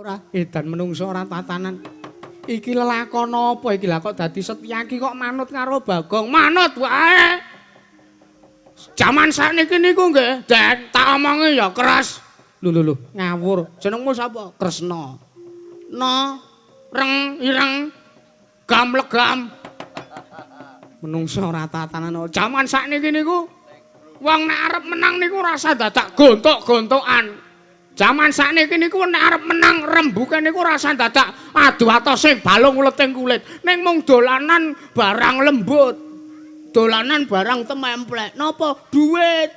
Ora edan menungso ora tatanan. Iki lelakon apa iki lah kok dadi Setyaki kok manut karo Bagong? Manut wae. Jaman sakniki niku nggih, Den, tak omongi ya keras. Lho lho lho, ngawur. Jenengmu sapa? Kresna. No, reng, ireng, gam legam. Menungso ora tatanan. Jaman sakniki niku wong nek arep menang niku rasa dadak gontok-gontokan. Jaman sakniki niku nek arep menang rembuke niku rasa dadak adu atose balung uleting kulit. Ning mung dolanan barang lembut. Dolanan barang tememplek. Napa? Duit.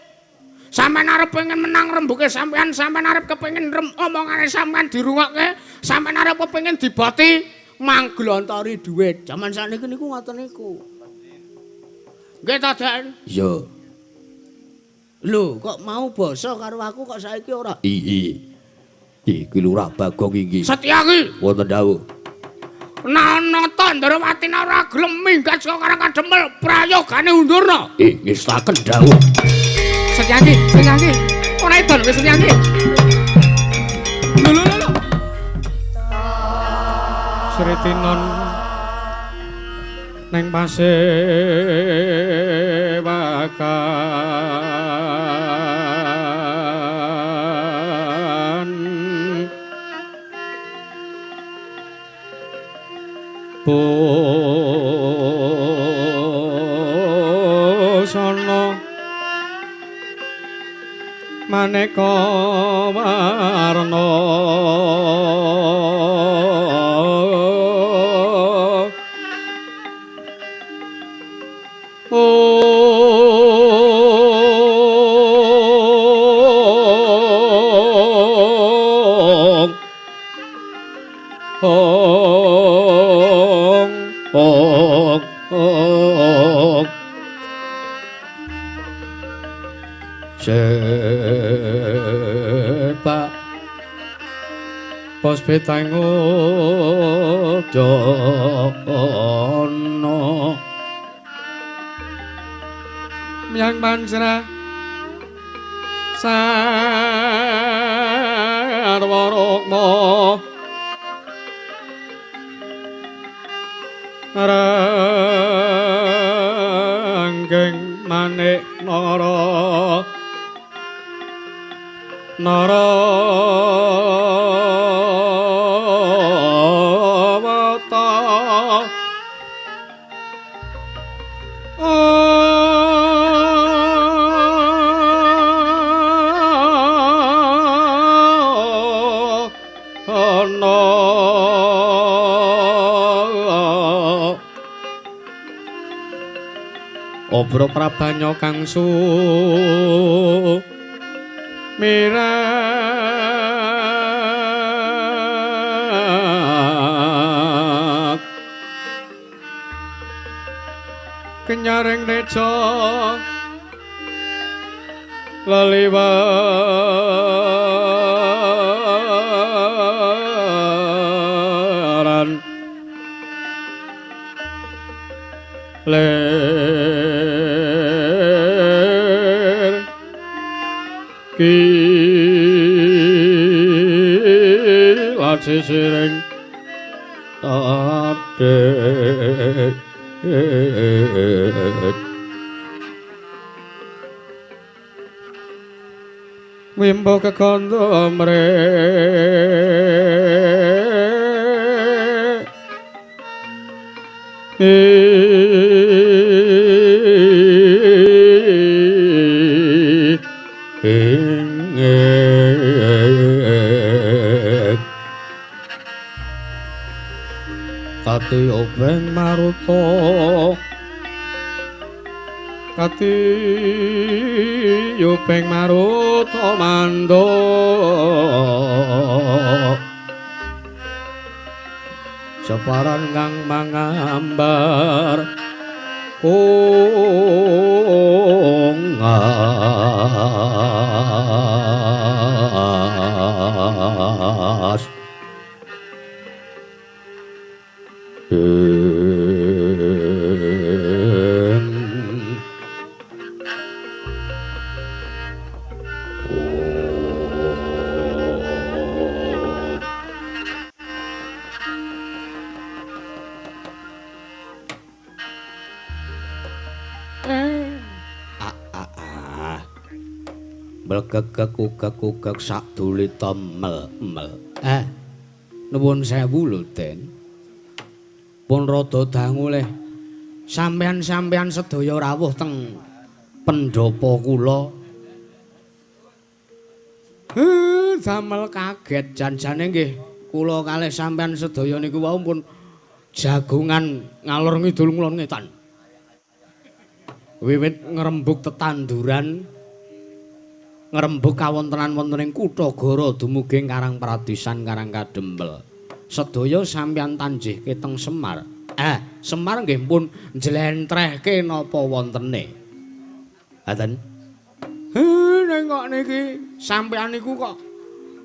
Sampeyan arep pengen menang rembuke sampeyan, sampeyan arep kepengin omongane sampeyan dirungokke, sampeyan arep kepengin diboti mangglontori duit. Jaman sakniki niku ngoten niku. Nggih ta, Den? Iya. Lho, kok mau basa karo aku kok saiki ora? Iki. Iki Lurah Bagong iki. Setyaki. Wonten dawuh. Nata Ndrawati ora gelem minggat saka Karang Kadempel, prayogane undurna. Ngestaken dawuh. Setyaki, Setyaki. Ora edan wis Setyaki. Lho lho lho. Sritinon neng pasewakan busana maneka warna Sepak pos petango jono miang panjra sarwa rukma ranggeng manik nara nara wata ana obro prabanya kang su mirak kenyaring reca leliwaran lir kilat sisiring tadek wimbo kekondo mre Kati obeng maruta kati obeng maruta mando separan kang mangambar kungas Mlekekek ugek-ugek sakdulita mel-mel. Nuwun sewu lho, Den. Pun rada dangu leh. Sampeyan-sampeyan sedaya rawuh teng pendhapa kula. Damel kaget jan-jane nggih kula kalih sampeyan sedaya niku wau pun jagongan ngalor ngidul ngulon ngetan. Wiwit ngrembug tetanduran, ngrembug kawontenan wonten ing kutha Goro dumugi Karang Pradisan Karang Kadempel. Sedaya sampeyan tanjihke teng Semar. Semar nggih pun njlentrehke napa wontene. Ngaten. Ning kok niki sampeyan niku kok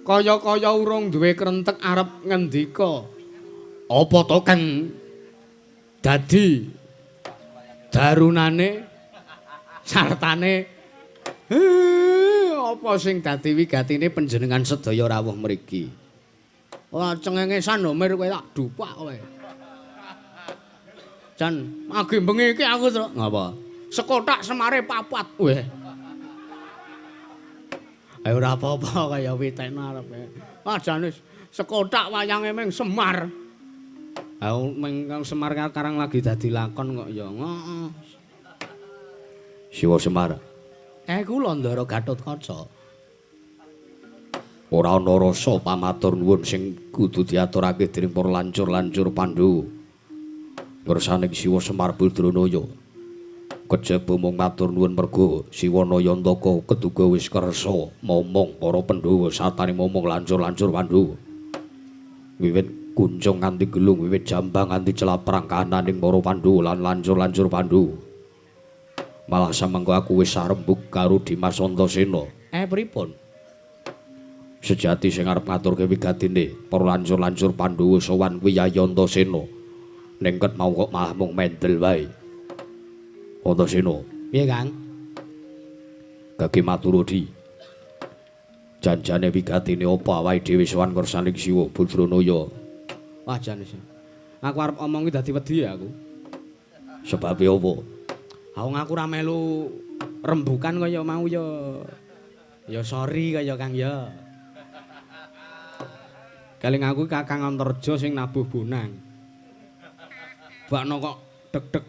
kaya-kaya urung duwe krentek arep ngendika. Apa to kang dadi darunane sartane apa sing dadi wigatine panjenengan sedaya rawuh mriki? Ora cengengesan lho Mir, kowe tak dupak kowe. Jan age bengi iki aku truk. Ngapa? Sekotak semare papat kowe. Ayo ora apa-apa kaya witekno arepe. Ah jane sekotak wayange ming Semar. Ha ming Semar karang lagi dadi lakon kok ya. Heeh. Siwa Semar. Kula Ndara Gatotkaca. Ora ana rasa pamatur nuwun sing kudu diaturake dening para lancur-lancur Pandhawa. Ngersaning Siwa Semar Badranaya. Kejaba mung matur nuwun merga Siwa Nayantaka keduga wis kersa momong para Pandhawa satane momong lancur-lancur Pandhawa. Wiwit kuncung nganti gelung, wiwit jambang nganti celaprang kahananing para Pandhawa lan lancur-lancur Pandhawa. Malah samengko aku wis sarembug karo Dimas Antasena. Pripun? Sejati sing arep ngaturke wigatine para lancur-lancur Pandhawa sowan kuwi Yayi Antasena. Ning ket mau kok malah mung mendel wae. Antasena. Piye, Kang? Gage maturudi. Janjane wigatine apa awake dhewe sowan ngersaning Siwa Badranaya? Wah, jane. Aku arep omong iki dadi wedi aku. Sebabe apa? Ha wong aku ora melu rembukan kaya mau ya. Ya sorry kaya Kang ya. Kaling aku Kakang Antarja sing nabuh bonang. Bakno kok deg-deg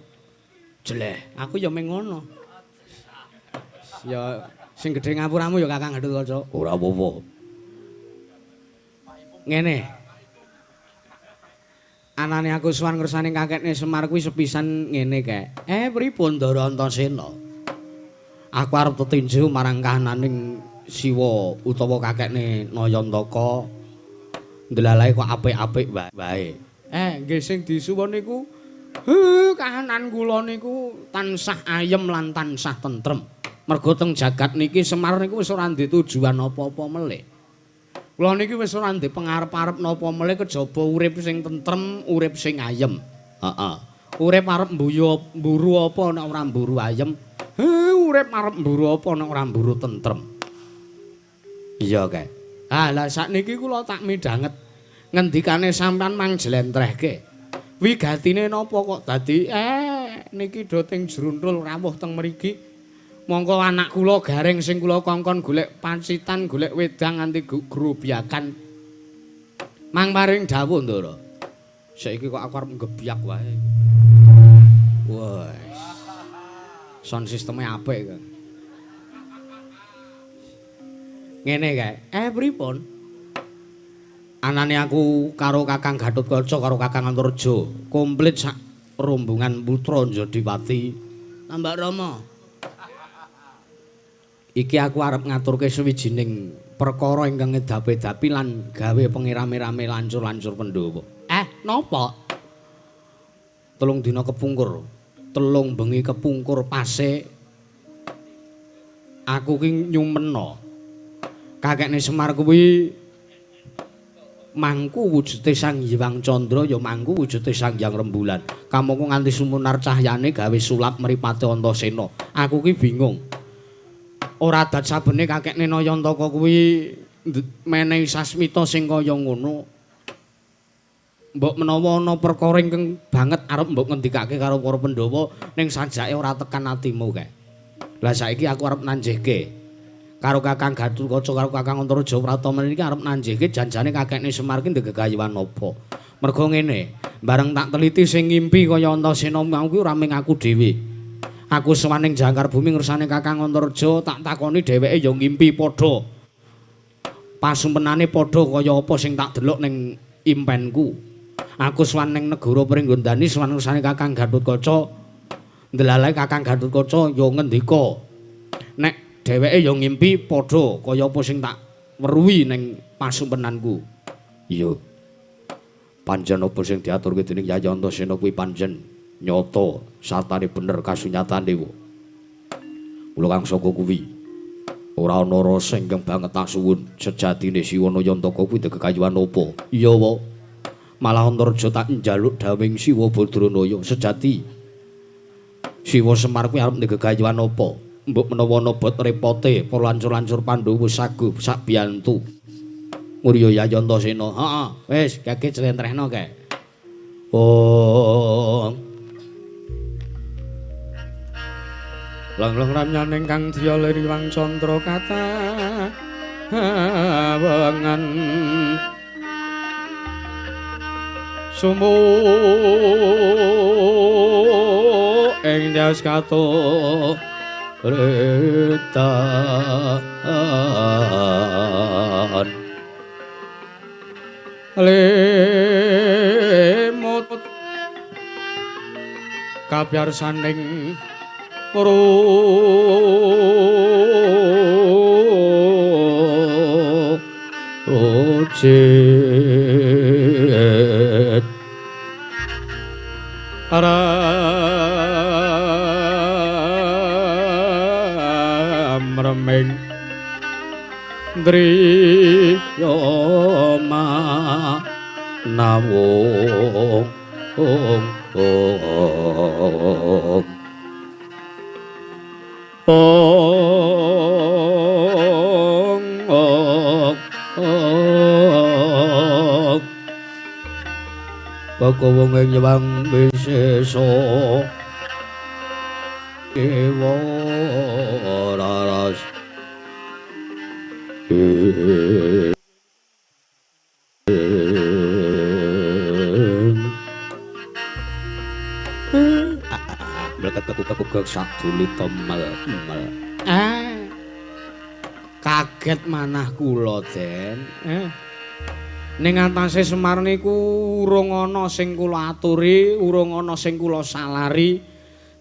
jeleh. Aku ya meng ngono. Ya sing gedhe ngapuramu ya Kakang Gatotkaca. Ora apa-apa. Ngene. Anane aku sowan ngersane kakekne Semar kuwi sepisan ngene kek. Pripun Ndara Antasena? Aku arep tetinju marang kahananing Siwa utawa kakekne Nayantaka. Ndelalae kok apik-apik wae. Nggih sing disuwun niku kahanan kula niku tansah ayem lan tansah tentrem. Mergo teng jagat niki Semar niku wis ora ndek tujuan apa-apa melih. Kula niki wis ora ndek pengarep-arep napa melih kejaba urip sing tentrem, urip sing ayem. Heeh. Urip arep mburu apa nek ora mburu ayem? Urip arep mburu apa nek ora mburu tentrem. Iya kae. Ah lah sakniki kula tak midhanget ngendikane sampean mang jlentrehke. Wigatine napa kok dadi niki do teng jruntul rawuh teng mriki. Mongko anak kula gareng sing kula kongkon golek pacitan, golek wedang nganti grobyakan. Mang paring dawuh, Ndara. Saiki kok aku arep nggebyak wae. Wes. Sound sisteme apik kok. Ngene kae. Pripun? Anane aku karo Kakang Gatotkaca karo Kakang Antarja, komplit sak rombongan putra Njodipati. Tambak Rama. Iki aku arep ngaturke sawijining perkara ingkang ngedapi-dapi lan gawe pengirame-rame lancur-lancur Pandhawa. Napa? 3 dina kepungkur, 3 bengi kepungkur pase aku ki nyumena. Kakekne Semar kuwi mangku wujude Sang Hyang Candra ya mangku wujude Sang Hyang Rembulan. Kamangka nganti sumunar cahyane gawe sulap mripate Antasena. Aku ki bingung. Ora adat sabene kakekne Nayantaka kuwi menehi sasmita sing kaya ngono. Mbok menawa ana perkara ingkang banget arep mbok ngendikake karo para Pandhawa ning sajake ora tekan atimu kae. Lah saiki aku arep nanjihke. Karo Kakang Gatotkaca karo Kakang Antareja Pratama niki arep nanjihke janjane kakekne Semar ki ndegegayuhan apa. Mergo ngene, bareng tak teliti sing ngimpi kaya Antasena mau kuwi ora mung aku dhewe. Aku sowan ning Jangkar Bumi ngersane Kakang Antareja tak takoni dheweke ya ngimpi padha. Pasumpenane padha kaya apa sing tak delok ning impenku. Aku sowan ning negara Pringgondani sowan ngersane Kakang Gatotkaca. Ndelalae Kakang Gatotkaca ya ngendika nek dheweke ya ngimpi padha kaya apa sing tak weruhi ning pasumpenanku. Iya. Pancen apa sing diaturke dening Yayi Antasena kuwi pancen nyata sartane bener kasunyatane. Kula kang saka kuwi ora ana rasa ingkang banget asuwun sejatine Siwana Yantaka kuwi ndegekayuhan apa. Iya wa. Malah Antareja tak njaluk dawing Siwa Badranaya sejati. Siwa Semar kuwi arep ndegekayuhan apa? Mbok menawa ana bot repote para lancur-lancur Pandhawa saguh sak biyantu. Ngurya Yayi Antasena. Heeh, wis kage jlentrehno kae. Oh. Lang-lang ramyaning kang diya liriwang candra kata wengen sumu ing dyas kato retan lemut kabyarsaning rujit aram remeng driyoma nawung ong ong ong ong ong baka wong ing nyewang wisesa dewa raras mlekek-kekuk saduli temel mel. Kaget manah kula, Den. Ning atase Semar niku urung ana sing kula aturi, urung ana sing kula salari,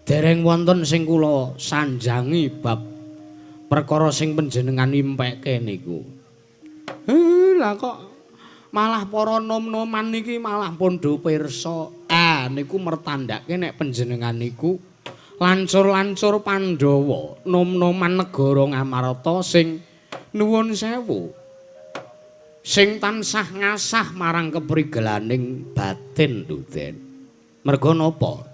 dereng wonten sing kula sanjangi bab perkara sing panjenengan impeke niku. Lah kok malah para nom-noman niki malah pun do pirsa. Niku mertandake nek panjenengan niku lancur-lancur Pandhawa, nom-noman negara Ngamarta sing nuwun sewu, sing tansah ngasah marang keprigelaning batin lho, Den. Merga napa?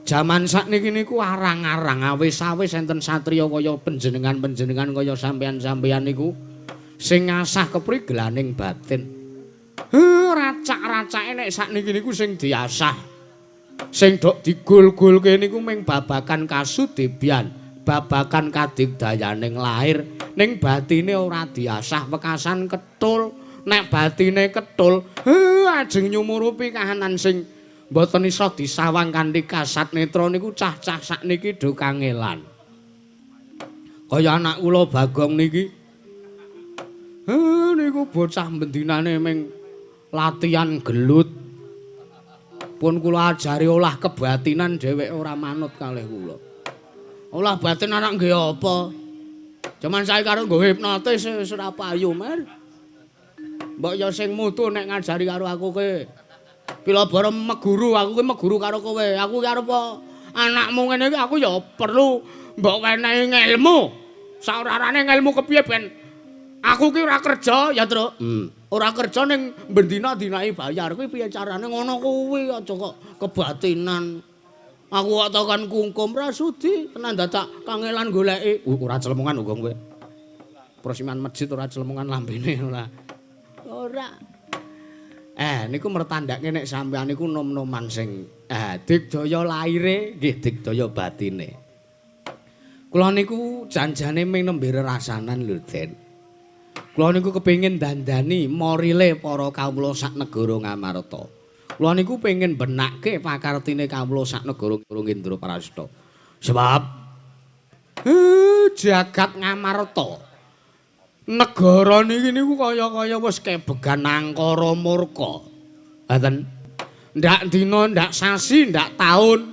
Jaman sakniki niku arang-arang awis-awis enten satriya kaya panjenengan-panjenengan kaya sampeyan-sampeyan niku sing ngasah keprigelaning batin. Racak-racake nek sakniki niku sing diasah, sing dok digul-gulke niku ming babakan kasudibyan, babakan kadigdayaning lahir, ning batine ora diasah wekasan ketul. Nek batine ketul, ajeng nyumurupi kahanan sing mboten iso disawang kanthi kasat netra niku cah-cah sakniki do kangelan. Kaya anak kula Bagong niki. Niku bocah bendinane ming latihan gelut. Pun kula ajari olah kebatinan dheweke ora manut kalih kula. Olah batin anak nggih apa? Jaman saiki karo nggo hipnotis wis ora payu, Mer. Mbok ya sing mutu nek ngajari karo aku ki. Pila bara meguru, aku ki meguru karo kowe. Aku ki arep anakmu ngene iki aku ya perlu mbok wenehi ngelmu. Saorarane ngelmu kepiye ben aku ki ora kerja ya, Truk. Ora kerja ning bendina dinai bayar kuwi piye carane ngono kuwi aja kok kebatinan. Aku kok tekan kungkum ra sudi tenan dadak kangelan goleki. Ora celemongan uga kowe. Prosiman masjid ora celemongan lambene ora. Ora. Niku mertandake nek sampean niku nom-noman sing digdaya laire nggih digdaya batine. Kula niku janjane ming nembe rerasanan lho, Den. Kula niku kepengin dandani morile para kawula sak negara Ngamarta. Kula niku pengin benakke pakartine kawula sak negara Indraprasta. Sebab jagat Ngamarta negara niki niku kaya-kaya wis kebegan angkara murka. Ngaten. Ndak dina, ndak sasi, ndak taun.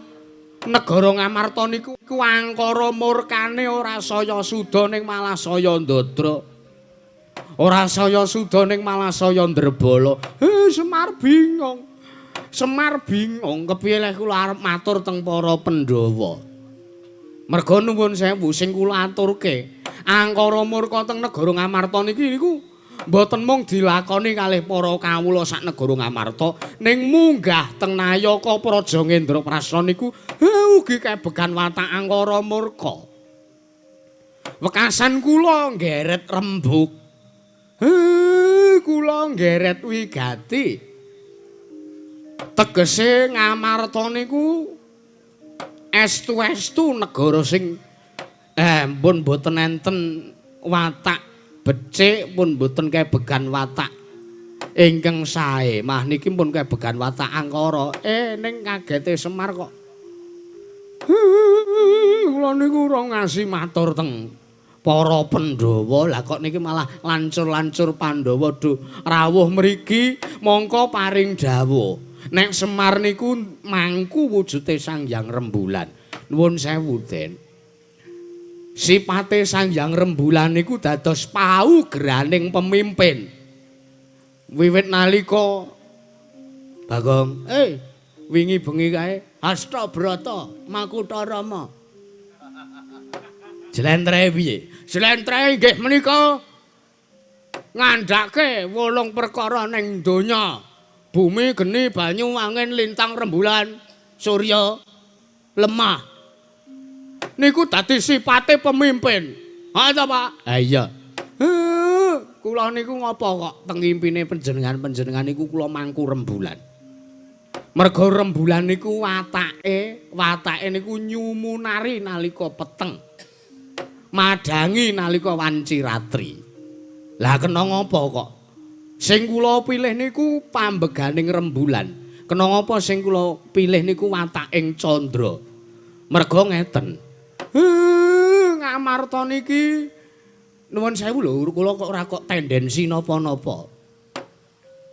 Negara Ngamarta niku angkara murkane ora saya suda ning malah saya ndadra. Ora saya suda ning malah saya ndrebala. Semar bingung. Semar bingung kepiye leh kula arep matur teng para Pandhawa. Merga nuwun sewu sing kula aturke, angkara murka teng negara Ngamarta niki niku mboten mung dilakoni kalih para kawula sak negara Ngamarta, ning munggah teng Nayaka Praja Ngendraprasta niku ugi kebegan watak angkara murka. Wekasan kula nggeret rembug. Kula nggeret wigati. Tegese Ngamarta niku estu-estu negara sing pun mboten enten watak becik, pun mboten kebegan watak ingkang sae. Mah niki pun kebegan watak angkara. Ning kagete Semar kok. Kula niku ora ngasih matur teng para Pandhawa. Lah kok niki malah lancur-lancur Pandhawa do rawuh mriki mongko paring dawuh. Nek Semar niku mangku wujude Sang Hyang Rembulan. Nuwun sewu, Den. Sipate Sang Hyang Rembulan niku dados paugraning pemimpin. Wiwit nalika Bagong, wingi bengi kae Hasta Brata Makutha Rama. Jlentrehe piye? Jlentrehe inggih menika ngandhake 8 perkara ning donya. Bumi, geni, banyu, angin, lintang, rembulan, surya, lemah. Niku dadi sipate pemimpin. Ha ta, Pak? Ha iya. Kula niku ngapa kok teng impine panjenengan-panjenengan niku kula mangku rembulan. Merga rembulan niku watake niku nyumunari nalika peteng. Madangi nalika wanci ratri. Lah kena ngapa kok sing kula pilih niku pambeganing rembulan. Kena ngapa sing kula pilih niku wataking candra. Merga ngeten. Ngamarta niki nuwun sewu lho, kula kok ora kok tendensi napa-napa.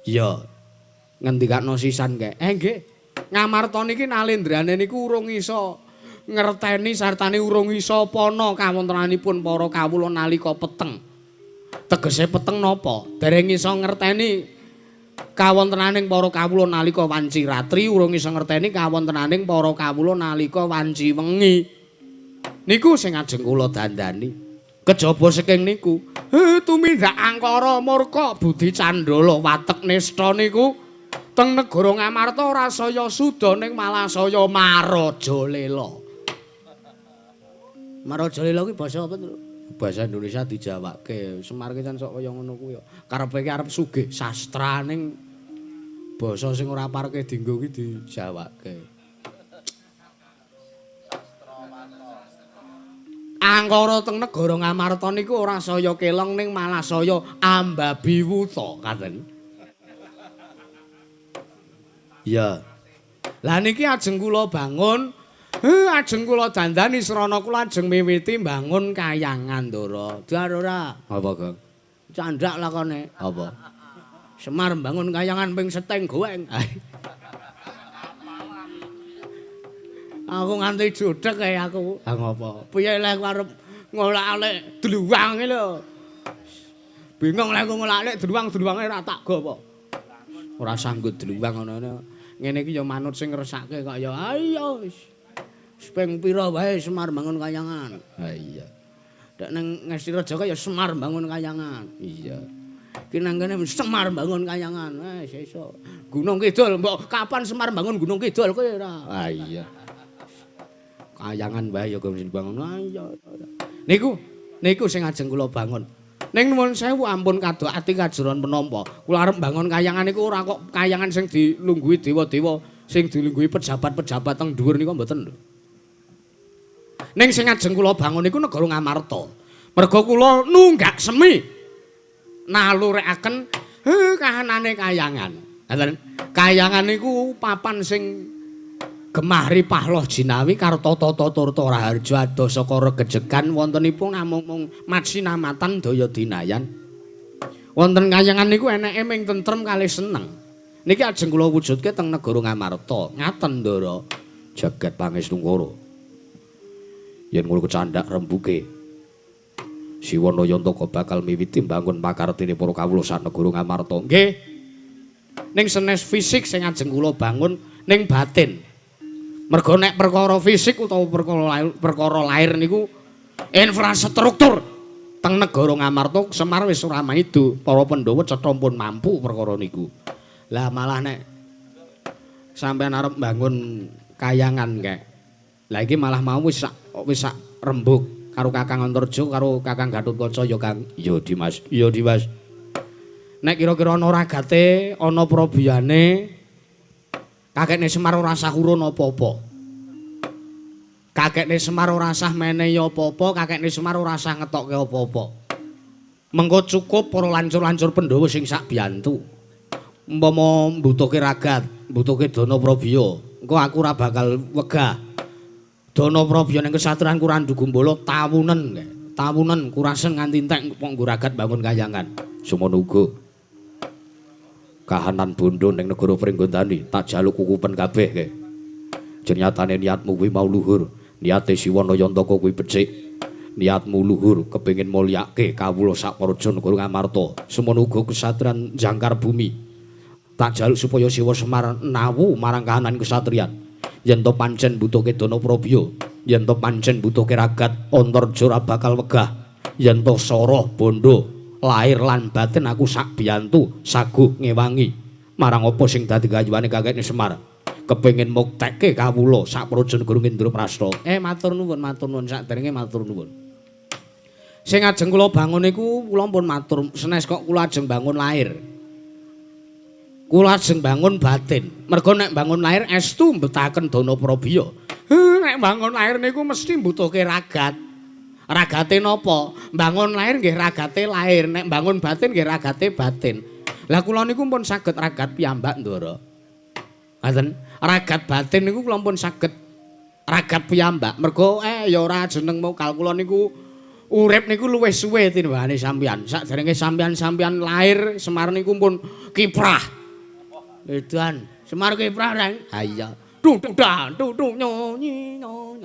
Iya. Ngendikakno sisan kae. Nggih. Ngamarta niki nalendrane niku urung iso ngerteni sartane urung iso pana kawontenanipun para kawula nalika peteng. Tegese peteng napa? Dereng iso ngerteni kawontenaning para kawula nalika wanci ratri, urung iso ngerteni kawontenaning para kawula nalika wanci wengi. Niku sing ajeng kula dandani. Kejaba saking niku, tumindak angkara murka budi candala watek nista niku teng negara Ngamarta ora saya suda ning malah saya marajalela. Marajalela kuwi basa apa to? Bahasa Indonesia dijawake. Semar ki sok kaya ngono kuwi ya. Karepe ki arep sugih sastra ning basa sing ora parke dienggo ki dijawake. Angkara teng negara Ngamarta niku ora saya kelong ning malah saya ambabiwuta katen. Iya. Lah niki ajeng kula bangun, ajeng kula dandani srana kula ajeng miwiti mbangun kayangan, Ndara. Dar ora? Apa, Gong? Candhak lakone. Apa? Semar mbangun kayangan ping seteng goeng. Aku nganti jodhek kae aku. Ha ngopo? Piye leh aku arep ngolak-alik dluwang iki lho. Bingung leh aku ngolak-alik dluwang-dluwange ora tak go apa. Ora sanggup dluwang ngono. Ngene iki ya manut sing ngresake kok ya. Ayo wis. Ping pira wae Semar bangun kayangan. Ha iya. Dek nang Ngestiraja ya Semar bangun kayangan. Iya. Ki nang kene Semar bangun kayangan. Wis iso. Gunung Kidul mbok kapan Semar bangun Gunung Kidul kowe ora. Ha iya. Kayangan wae ya sing dibangun. Ha iya. Niku niku sing ajeng kula bangun. Ning nuwun sewu ampun kadok ati kajeron penampa. Kula arep bangun kayangan niku ora kok kayangan sing dilungguhi dewa-dewa, sing dilungguhi pejabat-pejabat teng dhuwur niku mboten lho. Ning sing ajeng kula bangun niku negara Ngamarta. Merga kula nunggak semi nalurekaken kahanane kayangan. Ngoten. Kayangan niku papan sing gemah ripah loh jinawi kartata turta raharja adoh saka regejegan wontenipun namung madsinamatan daya dinayan. Wonten kayangan niku eneke ming tentrem kalih seneng. Niki ajeng kula wujudke teng negara Ngamarta. Ngaten, Ndara. Jagat Pangestungkara. Yen ngono kecandhak rembuke. Siwa Nayantaka bakal miwiti mbangun pakartine para kawula sak negara Ngamarta. Nggih. Ning senes fisik sing ajeng kula bangun ning batin. Mergo nek perkara fisik utawa perkara lahir niku infrastruktur teng negara Ngamarta Semar wis ora maido, para Pandhawa cetha pun mampu perkara niku. Lah malah nek sampean arep mbangun kayangan kek. Lah iki malah mau wis sak rembug karo Kakang Antarja karo Kakang Gatotkaca ya Kang. Iya Dimas, iya Dimas. Nek kira-kira ana ragate, ana probiyane, kakekne Semar ora sah urun apa-apa. Kakekne Semar ora sah menehi apa-apa, kakekne Semar ora sah ngetokke apa-apa. Mengko cukup para lancur-lancur Pandhawa sing sak biyantu. Umpama mbutuhke ragat, mbutuhke dana prabiya, engko aku ora bakal wegah. Dana prabiya ning kesatriyan Kurandu Gumbala tawunen, tawunen kurasen nganti entek kok nggo ragat bangun kayangan. Semono uga. Kahanan bondo ning negara Pringgondani tak jaluk kukupen kabeh ke. Jenyatane niatmu kuwi mau luhur, niate Siwa Nayantaka kuwi becik. Niatmu luhur kepengin mulyake kawula sak praja negara Ngamarta. Semono uga kesatriyan Jangkar Bumi. Tak jaluk supaya Siwa Semar nawu marang kahanan kesatriyan. Yen to pancen butuhke dana prabiya, yen to pancen butuhke ragat, Antarja ora bakal wegah. Yen to soroh bondo lahir lan batin aku sak biyantu saguh ngewangi marang apa sing dadi gayuhane kakekne Semar. Kepengin muktekke kawula sak praja negara Indraprasta. Matur nuwun, matur nuwun sakderenge matur nuwun. Sing ajeng kula bangun niku kula pun matur senes kok kula ajeng bangun lahir. Kula ajeng bangun batin. Mergo nek bangun lahir estu mbetaken dana prabiya. Nek bangun lahir niku mesti mbutuhke ragat. Ragate napa? Bangun lahir nggih ragate lahir, nek bangun batin nggih ragate batin. Lah kula niku pun saged ragat piyambak, Ndara. Ngaten, ragat batin niku kula pun saged ragat piyambak. Mergo ya ora jeneng mokal kula niku urip niku luwih suwe tinimbangane sampeyan. Sakderenge sampeyan-sampeyan lahir Semar niku pun kiprah. Edan, Semar kiprah, Reng. Ha iya. Dung dung dan dung dung nyanyi nyo.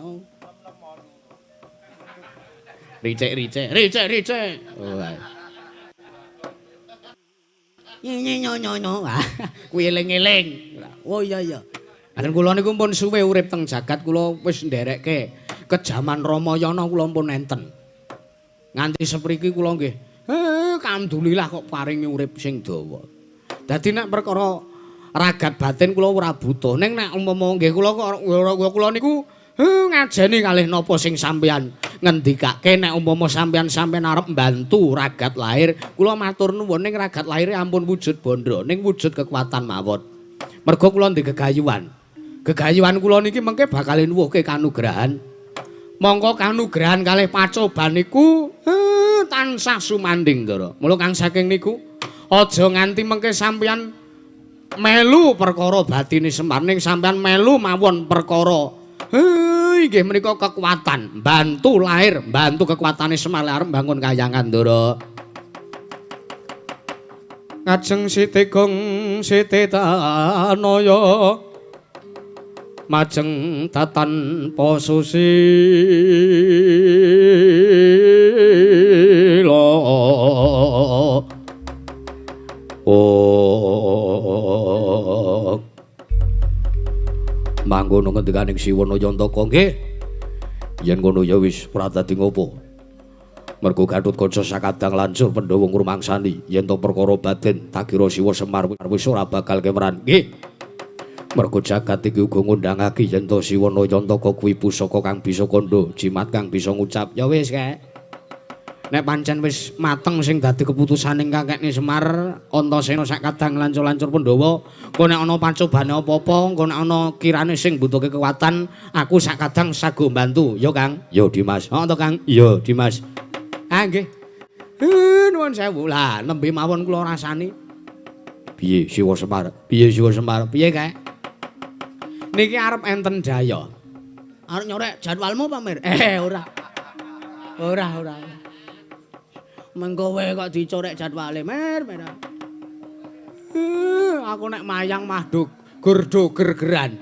Ricek ricek ricek ricek. Oh. Nyi nyo nyo nyo. Kuwi eling-eling. Oh iya iya. Lan kula niku pun suwe urip teng jagat, kula wis nderekke ke jaman Ramayana kula pun enten. Nganti sepriki kula nggih alhamdulillah kok paringi urip sing dawa. Dadi nek perkara ragat batin kula ora butuh. Ning nek umpama nggih kula kok kula niku ngajeni kalih napa sing sampeyan ngendikake nek umpama sampeyan-sampeyan arep mbantu ragat lahir, kula matur nuwun ning ragat lahir ampun wujud bondo, ning wujud kekuatan mawon. Mergo kula ndek gegayuhan. Gegayuhan kula niki mengke bakal nuwuhke kanugrahan. Mongko kanugrahan kalih pacoban niku tansah sumanding, Ndara. Mula kang saking niku aja nganti mengke sampeyan melu perkara batine Semar, ning sampeyan melu mawon perkara inggih menika kekuatan, bantu lahir, bantu kekuatane Semar arep bangun kayangan, Ndara. Ngajeng Siti Gong Siti Tanaya majeng tatan posusila. Oh. Mangkono ngendikaning Siwa Nayantaka nggih. Yen ngono ya wis ora dadi ngopo. Mergo Gatotkaca sakadang lancur Pandhawa ngrumangsani yen to perkara batin tak kira Siwa Semar wis ora bakal kemeran. Nggih. Mergo jagat iki uga ngundangake yen to Siwa Nayantaka kuwi pusaka kang bisa kandha, jimat kang bisa ngucap. Ya wis kek. Nek pancen wis mateng sing dadi keputusaning kakekne Semar, Antasena sak kadang lancur-lancur Pandhawa, engko nek ana pacobane apa-apa, engko nek ana kirane sing mbutuhke kekuatan, aku sak kadang sago mbantu. Ya, Kang. Ya, Dimas. Heeh to, Kang. Iya, Dimas. Ah, nggih. Nuwun sewu. Lah, nembe mawon kula rasani. Piye Siwa Semar? Piye Siwa Semar? Piye kae? Niki arep enten jaya. Arep nyorek jadwalmu apa, Mir? Ora. Ora, ora. Mengko kowe kok dicorek jadwale, Mir, Mir. Aku nek mayang mahduk gurdo gergeran.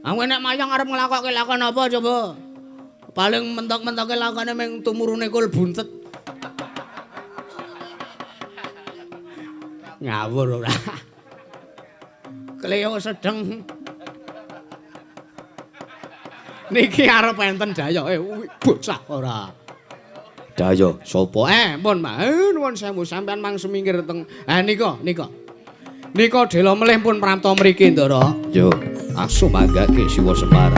Aku nek mayang arep nglakokke lakon apa coba? Paling mentok-mentoke lakone ming tumurune kul buntet. Ngawur ora. Kleo sedeng. Niki arep enten jaya. Bocah ora. Daya sapa? Pun nuwun sewu sampean mang sumingkir teng. Nika, nika. Nika dela melih pun prapta mriki, Ndara. Yo, asu manggake Siwa Semar.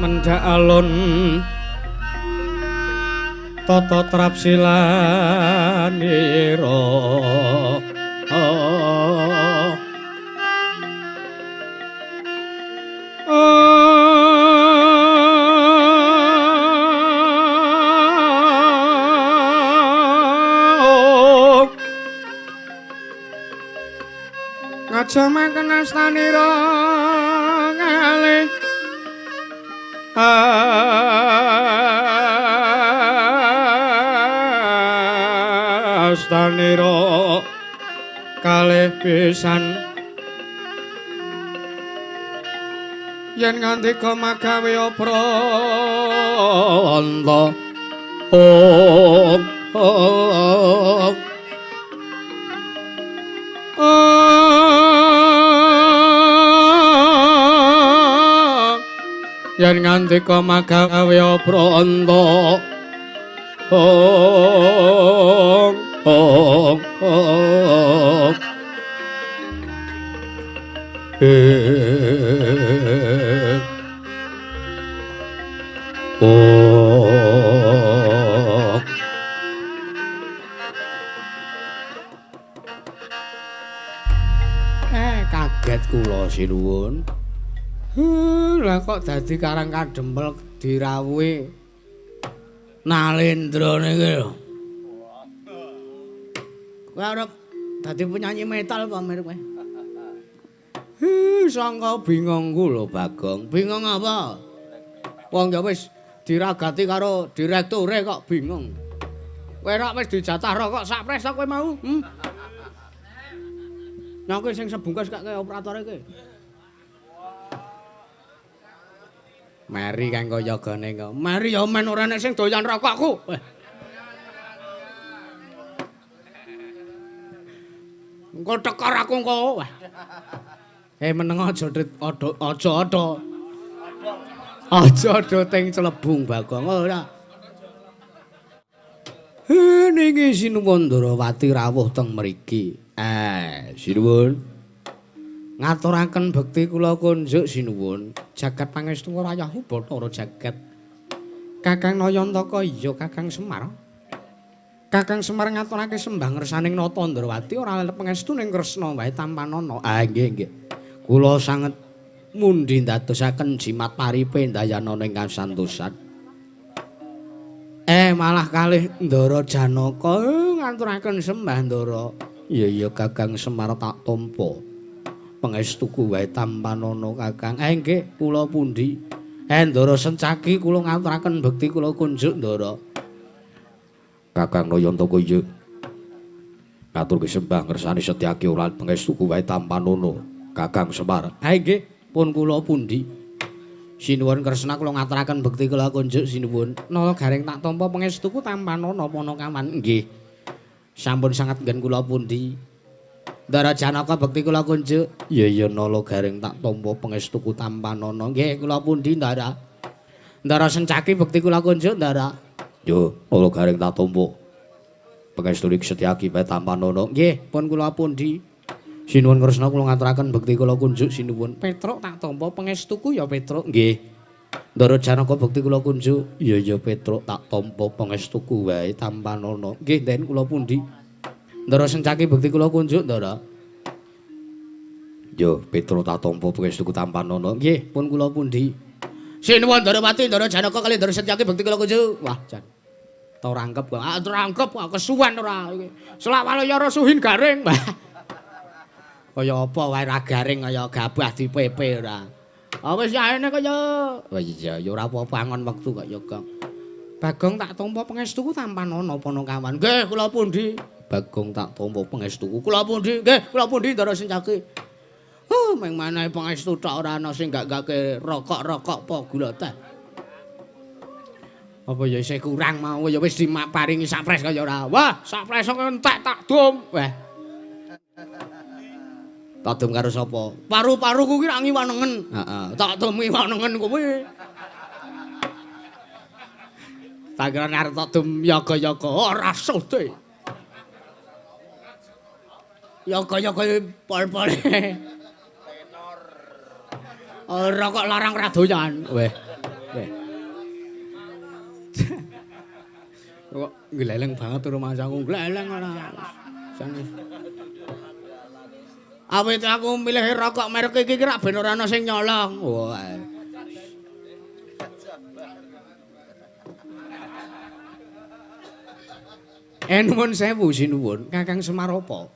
Mendhak alun tata trapsilanira ngajamaken astanira ngalih astanira kalih pisan yen ngandika magawe pranta ong ong yen ngandika magawe pranta Ong ong ong. Oh. Kaget kula sinuwun. Lah kok dadi karang kadempel dirawuhi Nalendra niki lho. Kowe arep dadi penyanyi metal apa mirip kowe? Sangka bingungku lho Bagong. Bingung apa? Wong ya wis diragati karo direkture kok bingung. Kowe rak wis dijatah rokok sak pres kowe mau? Nyok sing sebungkus kak kaya operatore iki. Meri kang kaya gane kok. Meri ya men ora nek sing doyan rokokku. Engko tekor aku engko. Meneng aja aja ada. Aja ada teng celebung Bagong ora. Niki Sinuwun Ndrawati rawuh teng mriki. Sinuwun. Ngaturaken bekti kula kunjuk sinuwun. Jagat pangestu rayahu Bathara jagat. Kakang Nayantaka iya Kakang Semar. Kakang Semar ngaturake sembah ngersaning Nata Ndrawati ora lep pangestu ning Kresna wae tampanana. Ah nggih nggih. Kula sanget mundi ndadosaken jimat paripe ndayana ing kasantosan. Malah kalih Ndara Janaka ngaturaken sembah Ndara. Iya iya Kakang Semar tak tampa. Pangestuku wae tampanana Kakang. Nggih kula pundi? Ndara Sencaki kula ngaturaken bekti kula kunjuk Ndara. Kakang Nayantaka iya. Ngaturke sembah ngersani Setyaki ora pangestuku wae tampanana Kakang Semar. Nggih pun kula pundi? Sinuwun Kresna kula ngaturaken bekti kula kunjuk sinuwun. Nala gareng tak tampa pangestuku tampanana panakawan. Nggih. Sampun sanget nggen kula pundi? Ndara Janaka bekti kula kunjuk. Iya iya nala gareng tak tampa pangestuku tampanana. Nggih kula pundi Ndara? Ndara Sencaki bekti kula kunjuk Ndara. Yo nala gareng tak tampa pangestu Setyaki wae tampanana. Nggih pun kula pundi? Sinuwun Kresna kula ngaturaken bekti kula kunjuk sinuwun. Petruk tak tampa pangestuku ya Petruk. Nggih. Ndara Janaka bekti kula kunjuk. Iya iya Petruk tak tampa pangestuku wae tampanana. Nggih den kula pundi? Ndara Sencaki bekti kula kunjuk Ndara. Yo Petruk tak tampa pangestuku tampanana. Nggih pun kula pundi? Sinuwun Ndarawati Ndara Janaka kali Ndara Setyaki bekti kula kunjuk. Wah jan. Terangkep kok. Ah terangkep kesuwen ora iki. Selawale ya suhin garing. Kaya apa wae ra garing kaya gabah dipepe ora. Ah wis yaene kaya. Wah iya ya ora apa-apa angon wektu kok ya Gong. Bagong tak tampa pangestuku tampanana panakawan. Nggih kula pundi? Bagong tak tampa pangestuku. Kula pundi? Nggih kula pundi Ndara Sencaki. Meng manahe pangestu tok ora ana sing gak-gake rokok-rokok apa gula teh. Apa ya isih kurang mau ya wis diparingi sapres kaya ora. Wah, sapres kok entek tak dum. Wah. Tak dum karo sapa? Paru-paruku ki rak ngiwanengen. Heeh, tak dum ngiwanengen kuwi. Tak kira arep tak dum yaga-yaga ora sode. Yaga-yaga pol-pole. Tenor. Ora kok larang ra doyan. Weh. Weh. Kok gleleng banget rumahku, gleleng ora. Jane. Awit aku milih rokok merek iki rak ben ora ana sing nyolong. Wah. Nuwun sewu sinuwun, Kakang Semar apa?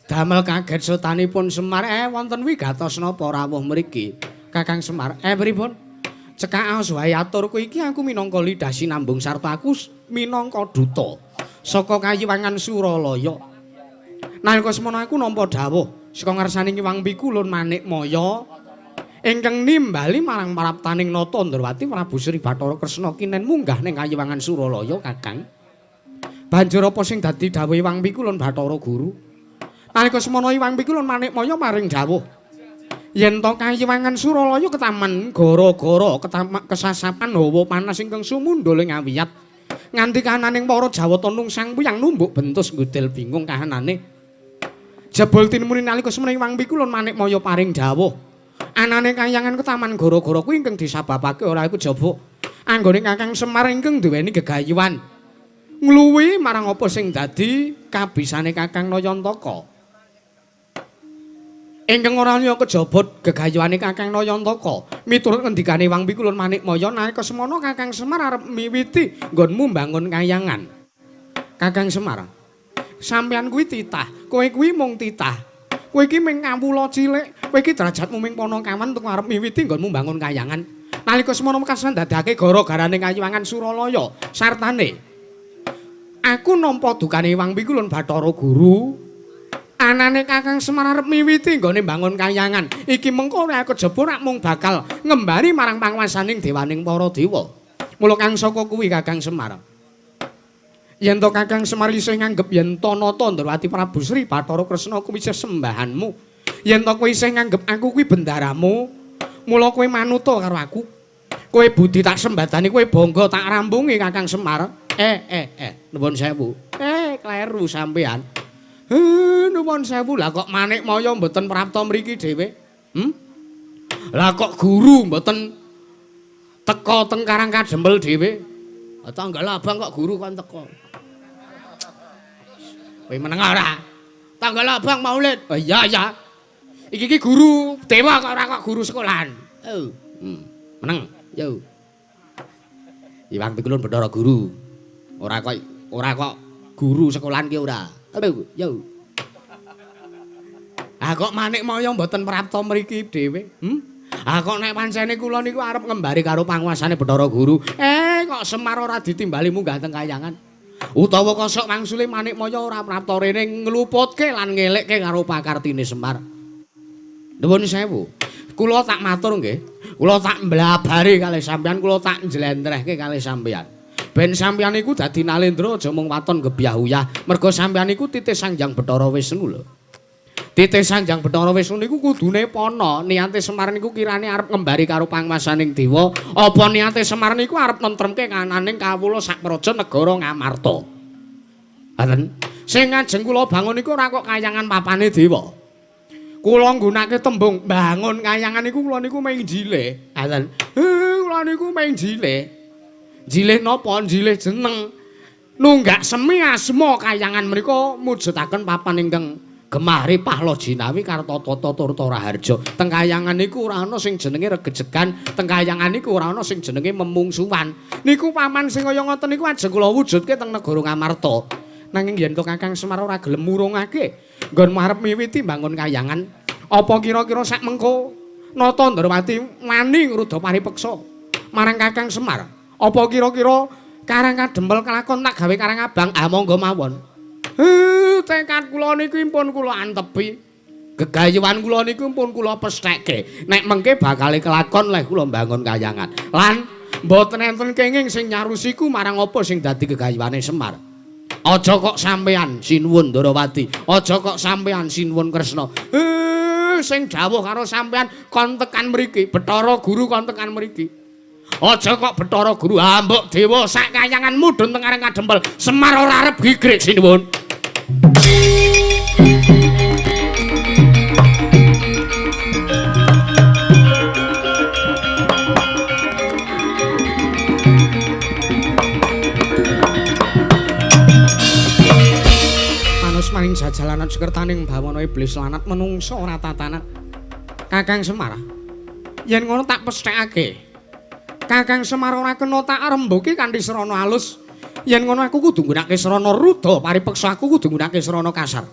Damel kaget sotanipun Semar, wonten wigatos napa rawuh mriki? Kakang Semar, pripun? Cekak aos wae aturku iki aku minangka lidah sinambung sarta aku minangka duta saka kayiwangan Suralaya. Nalika semono aku nampa dawuh saka ngersani Hyang Pikulun Manikmaya ingkang nimbali marang praptaning Nata Ndrawati Prabu Sri Bathara Kresna kinen munggah ning kayiwangan Suralaya Kakang. Banjur apa sing dadi dawuhe Hyang Pikulun Bathara Guru? Nalika semono Hyang Pikulun Manikmaya maring dawuh yen to kayiwangan Suralaya ketaman gara-gara kesasapan hawa panas ingkang sumundhul ing awiyat Nganti kananing para Jawata nungsang puyang numbuk bentus ngudel bingung kahanane. Jebul tinimuni nalika semene Hyang Pikulun Manikmaya paring dawuh. Anane kayangan ketaman gara-gara kuwi ingkang disababake ora iku jaba anggone Kakang Semar ingkang duweni gegayuhan ngluwi marang apa sing dadi kabisane Kakang Nayantaka. Ingkang ora liya kejaba gegayuhane Kakang Nayantaka. Miturut ngendikane Hyang Pikulun Manikmaya nalika semana Kakang Semar arep miwiti nggonmu mbangun kayangan. Kakang Semar, sampeyan kuwi titah, kowe kuwi mung titah. Kowe iki mung kawula cilik, kowe iki derajatmu mung panakawan tuku arep miwiti nggonmu mbangun kayangan. Nalika semana wekasan dadake gara-garane kayangan Suralaya sartane. Aku nampa dukane Hyang Pikulun Bathara Guru. Anane Kakang Semar arep miwiti nggone mbangun kayangan. Iki mengko ora kejaba rak mung bakal ngembari marang panguwasaning dewaning para dewa. Mula kang saka kuwi Kakang Semar. Yen to Kakang Semar isih nganggep yen to Nata Ndrawati Prabu Sri Bathara Kresna kuwi isih sembahanmu. Yen to kowe isih nganggep aku kuwi bendaramu, mula kowe manuta karo aku. Kowe budi tak sembadani, kowe bangga tak rampungi Kakang Semar. Nuwun sewu. Kleru sampean. Nuwun sewu, lah kok Manikmaya mboten prapta mriki dhewe? Lah kok guru mboten teka teng Karang Kadempel dhewe? Tanggal abang kok guru kon teka. Kowe meneng ora? Tanggal abang maulid. Oh iya ya. Iki iki guru dewa kok ora kok guru sekolahan. Oh. Meneng. Yo. Hyang Pikulun Bathara Guru. Ora kok guru sekolahan ki ora. Aduh, yo. Ah kok Manikmaya mboten prapta mriki dhewe? Ah kok nek pancene kula niku arep ngembari karo panguasane Bathara Guru. Kok Semar ora ditimbali munggah teng kayangan. Utawa kosok wangsule Manikmaya ora prapta rene ngluputke lan ngelekke karo pakartine Semar. Nuwun sewu. Kula tak matur nggih. Kula tak mblabari kalih sampeyan, kula tak njlentrehke kalih sampeyan. Ben sampeyan iku dadi nalendra aja mung waton gebyah uyah. Merga sampeyan iku titih Sang Hyang Bathara Wisnu lho. Titih Sang Hyang Bathara Wisnu niku kudune pana. Niate Semar niku kirane arep ngembari karo panguwasaning dewa, apa niate Semar niku arep nentremke kananing kawula sak praja negara Ngamarta. Ngoten. Sing ngajeng kula bangun niku ora kok kayangan papane dewa. Kula nggunakake tembung bangun kayangan niku kula niku mung jilih. Ngoten. Kula niku mung jilih. Jilih napa? Jilih jeneng. Nunggak semi asma kayangan menika mujudaken papan ingkang gemah ripah loh jinawi kartata turta raharja. Teng kayangan niku ora ana sing jenenge regejegan, teng kayangan niku ora ana sing jenenge memungsuhan. Niku paman sing kaya ngoten niku ajeng kula wujudke teng negara Ngamarta. Nanging yen to Kakang Semar ora gelem murungake nggon arep miwiti mbangun kayangan, apa kira-kira sak mengko Nata Ndrawati wani ngruda paripeksa marang Kakang Semar? Apa kira-kira Karang Kadempel kelakon tak gawe Karang Abang? Ah monggo mawon. Tekad kula niku pun kula antepi. Gegayuhan kula niku pun kula pestheke. Nek mengke bakal kelakon leh kula mbangun kayangan. Lan mboten enten kenging sing nyarusiku marang apa sing dadi gegayuhane Semar. Aja kok sampean sinuwun Ndrawati, aja kok sampean sinuwun Kresna. Sing dawuh karo sampean kon tekan mriki, Bathara Guru kon tekan mriki. Aja kok Bathara Guru ambuk dewa sak kayangan mudhun teng Karang Kadempel. Semar ora arep gigrik sinuwun. Manus maring jajalanan sekertaning bawana iblis lanat menungsa ora tatanan. Kakang Semar, yen ngono tak pesthekake. Kakang Semar ora kena tak rembuki kanthi srana alus. Yen ngono aku kudu nggunakake srana ruda, paripeksa aku kudu nggunakake srana kasar.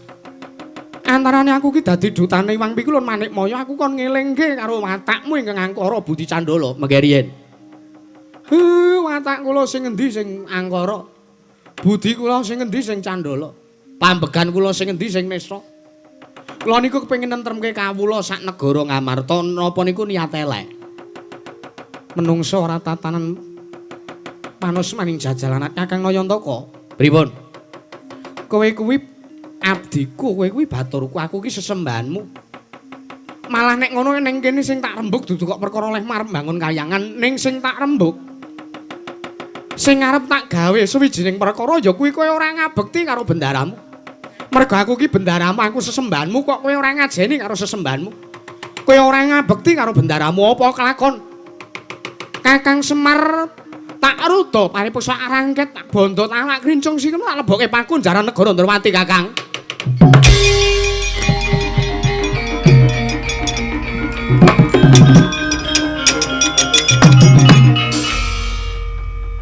Antarane aku ki dadi dutane Hyang Pikulun Manikmaya, aku kon ngelingke karo watakmu ingkang angkara budi candala mengke riyen. Watak kula sing endi sing angkara? Budi kula sing endi sing candala? Pambegan kula sing endi sing nista? Kula niku kepengin nentremke kawula sak negara Ngamarta, napa niku niat elek? Menungsa ora tatanan panus maning jajalanan Kakang Nayantaka. Pripun? Kowe kuwi abdiku, kowe kuwi baturku, aku ki sesembahanmu. Malah nek ngono ning kene sing tak rembug dudu kok perkara oleh marep bangun kayangan, ning sing tak rembug Sing arep tak gawe suwijining perkara ya kuwi kowe ora ngabekti karo bendaramu. Mergo aku ki bendaramu, aku sesembahanmu kok kowe ora ngajeni karo sesembahanmu. Kowe ora ngabekti karo bendaramu apa kelakon? Kakang Semar tak ruda paripeksa arangket tak bondo talak krincung sing tak lebokke pakunjaran negara Ndrawati Kakang.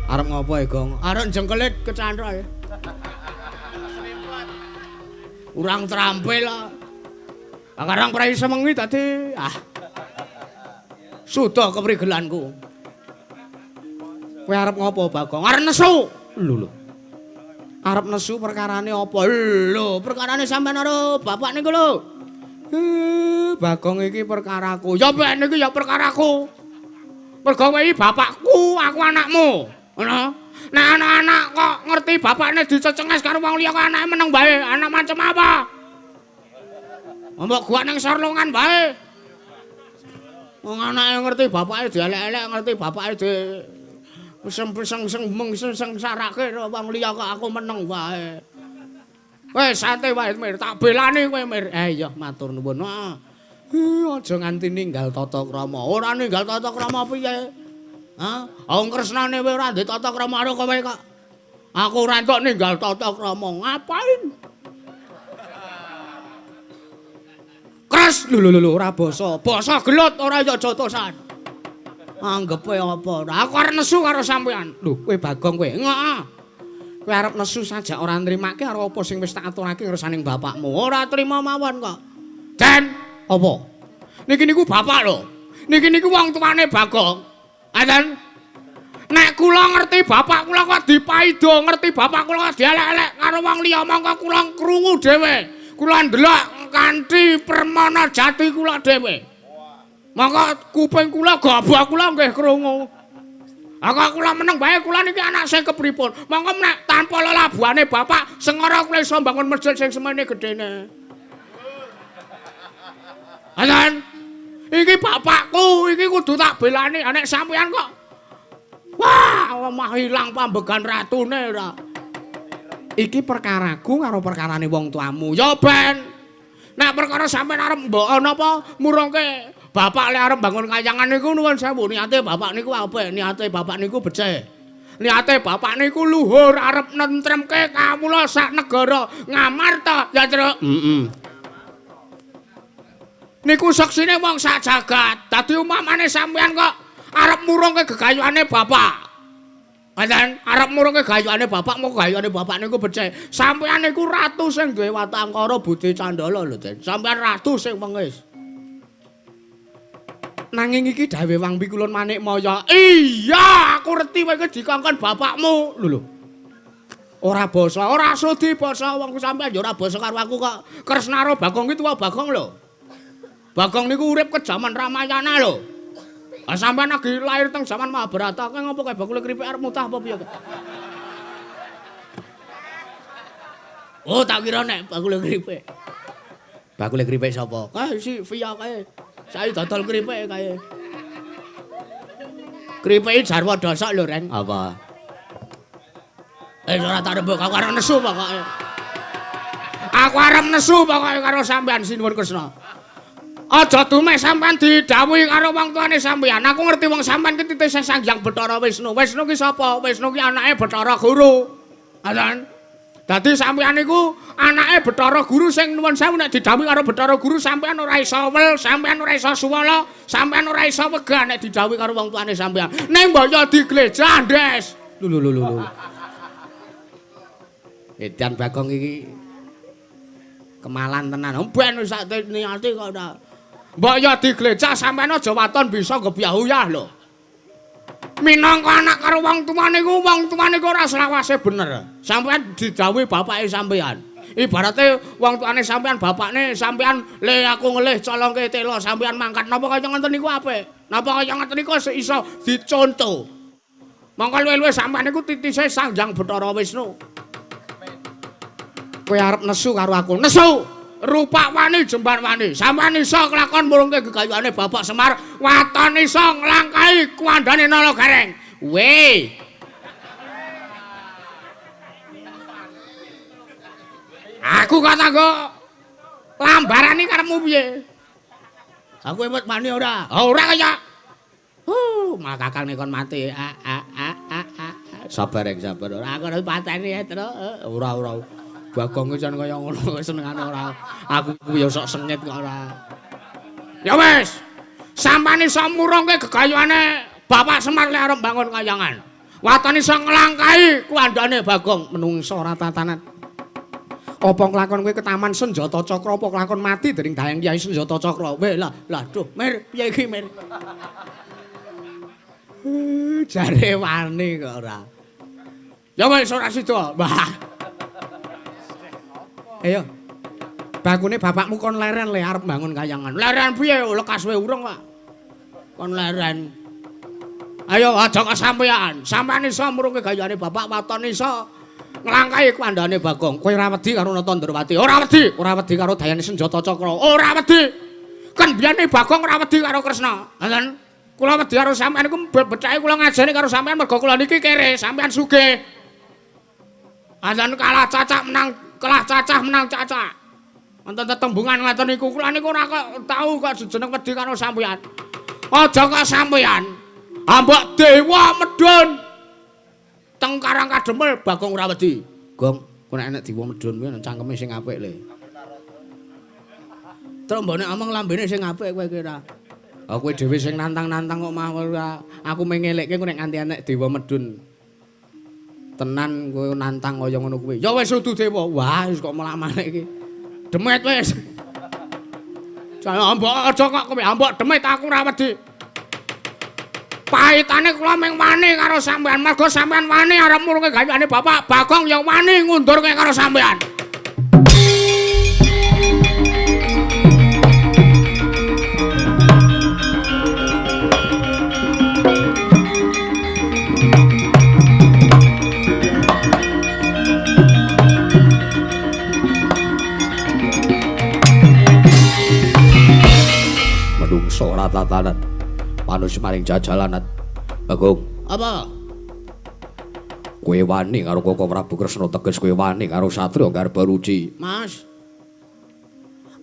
Arep ngopo e, Gong? Arep jengkelit kecantol. Urang terampil. Sekarang prei semengi tadi ah. Sudah keprigelanku. Kowe arep ngopo, Bagong? Arep nesu. Lho lho. Arep nesu perkarane apa? Lho, perkarane sampean karo bapak niku lho. Bagong iki perkaraku. Ya ben iki ya perkaraku. Mergo kowe iki bapakku, aku anakmu. Ngono. Nek anak-anak kok ngerti bapakne dicecenges karo wong liya kok anake meneng bae, anak macam apa? Mbok gua nang sarlongan bae. Wong anake ngerti bapake dielek-elek, ngerti bapake di peseng-peseng meng sengsarake wong liya kok aku meneng wae. Wis santai wae Mir, tak belani kowe Mir. Iya matur nuwun. Heeh, aja nganti ninggal tata krama. Ora ninggal tata krama piye? Hah? Wong Kresnane kowe ora ndek tata krama karo kowe kok. Aku ora entuk ninggal tata krama. Ngapain? Kres lho lho lho ora basa. Basa gelut ora ya jotosan. Anggepe apa? Aku arep nesu karo sampean. Lho, kowe Bagong kowe. Heeh. Kowe arep nesu sajak ora nrimake karo apa sing wis tak aturake ngersaning bapakmu. Ora trima mawon kok. Den, apa? Niki niku bapak lho. Niki niku wong tuane Bagong. Adan. Nek kula ngerti bapak kula kok dipaido, ngerti bapak kula kok dielek-elek karo wong liya mongko kula krungu dhewe. Kula ndelok kanthi permana jati kula dhewe. Mongko kuping kula gobok kula nggih krungu. Aku kula meneng bae kula niki anak sing kepripun. Mongko nek tanpa lelabuhane bapak sengara kula iso mbangun masjid sing semene gedene. Adan. Iki bapakku, iki kudu tak belani. Nek sampean kok wah, omah ilang pambegan ratune ora. Iki perkaraku karo perkarane wong tuamu. Ya ben. Nek perkara sampean arep mbok napa murungke bapak le arep bangun kayangan niku nuwun sewu niate bapak niku apik, niate bapak niku becik. Niate bapak niku luhur arep nentremke kawula sak negara Ngamarta ya, Truk. Heeh. Niku seksine wong sak jagat. Dadi umpamane sampean kok arep murungke gegayuhane bapak. Pancen arep murungke gayuhane bapak, moko gayuhane bapak niku becik. Sampean niku ratu sing duwe watangkara budi candala lho, Den. Sampean ratu sing wengis. Nanging iki dawuh Wang Pikulun Manikmaya. Iya, aku reti kowe iki dikongkon bapakmu. Lho lho. Ora basa, ora sudi basa wong sampean ya ora basa karo aku kok. Kresna karo Bagong iki tuwa Bagong lho. Bagong niku urip ke jaman Ramayana lho. Ah sampean lagi lahir teng jaman Mahabharata, kae ngopo kae bakule kripik arep mutah apa piye? Oh, tak kira nek bakule kripik. Bakule kripik sapa? Kae si Via kae. Saya dodol kripik kae. Kripike jarwa dosok lho, Reng. Apa? Ora tak rembug, aku arep nesu pokoke. Aku arep nesu pokoke karo sampean Sinuwun Kresna. Aja dumeh sampean didhawuhi karo wong tuane sampean. Aku ngerti wong sampean ki titise Sang Hyang Bathara Wisnu. Wisnu ki sapa? Wisnu ki anake Bathara Guru. Ngoten. Dadi sampean niku anake Bathara Guru sing nuwun sewu nek didhawuhi karo Bathara Guru sampean ora iso wel, sampean ora iso suwala, sampean ora iso wegah nek didhawuhi karo wong tuane sampean. Ning mbok yo diglejah, Ndes. Lho lho lho lho. Edan Bagong iki kemalan tenan. Ben wis sak niate kok ora. Mbok yo diglecah sampean aja waton bisa gebyah-uyah lho. Minangka anak karo wong tuwa niku, wong tuwa niku ora selawase bener. Sampean didhawuhi bapake sampean. Ibarate wong tuane sampean, bapakne sampean, "Le aku ngelih colongke telo sampean mangkat." Napa kaya ngoten niku apik? Napa kaya ngoten niku iso dicontoh. Mongko luwih-luwih sampean niku titise Sang Hyang Bathara Wisnu. Kowe arep nesu karo aku. Nesu! Rupak wani jembar wani. Sampeyan iso kelakon murungke gegayuhane Bapak Semar, waton iso nglangkahi kuwandane Nala Gareng. Weh. Aku kok tanggo lambaran iki karepmu piye? Aku emot wani ora? Ora kaya. Malah kakang kon mati. A a a a a. Sabar rek, sabar. Ora aku ora pateni ya, Tru. Ora ora. Bagong ki jan kaya ngono senengane ora. Aku ku ya sok sengit kok ora. Ya wis. Sampane iso murungke gegayuhane Bapak Semar lek arep bangun kayangan. Watone iso nglangkahi kuandane Bagong menungso ora tatanan. Apa nglakon kowe ketaman senjata cakra apa nglakon mati dening dayang Kyai Senjata Cakra. Weh lah, lah duh, Mir, piye iki Mir? Jare wani kok ora. Ya wis ora sida. Wah. Ayo. Bakune bapakmu kon leren le arep bangun kayangan. Leren piye? Lekas wae urung kok. Kon leren. Ayo aja kesampeyan. Sampeyan iso murungke gayane bapak waton iso nglangkahi kuandane Bagong. Kowe ora wedi karo Nata Ndrawati? Ora wedi. Ora wedi karo dayane Senjata Cakra. Ora wedi. Kan biyene Bagong ora wedi karo Kresna. Ngoten. Kula wedi karo sampeyan iku becake kula ngajeni karo sampeyan mergo kula niki kere, sampeyan sugih. Anjen kalah cacak menang, kalah cacah menang cacak. Wonten tetembungan ngoten niku kula niku ora kok tau kok jeneng wedi karo sampeyan. Aja kok sampeyan. Ambok dewa medhun. Teng Karang Kademel Bagong ora wedi. Gong, kowe nek enek dewa medhun kuwi cangkeme sing apik le. Terus mbok nek omong lambene sing apik kowe kira. Ah kowe dhewe sing nantang-nantang kok mah ora. Aku mengelekke kowe nek nganti enek dewa medhun. Tenan kowe nantang kaya ngono kuwi. Ya wis udu dewa. Wah, wis kok melak-malik iki. Demit wis. Jan mbok aja kok kowe ambok demit aku ora wedi. Pahitane kula ming wani karo sampean, mergo sampean wani arep murunge gayane Bapak Bagong ya wani ngundurke karo sampean. Menungso ora tatanan. Panus maring jajalanat. Bagong. Apa? Kowe wani karo Koko Prabu Kresna teges kowe wani karo Satria Garbaruci. Mas.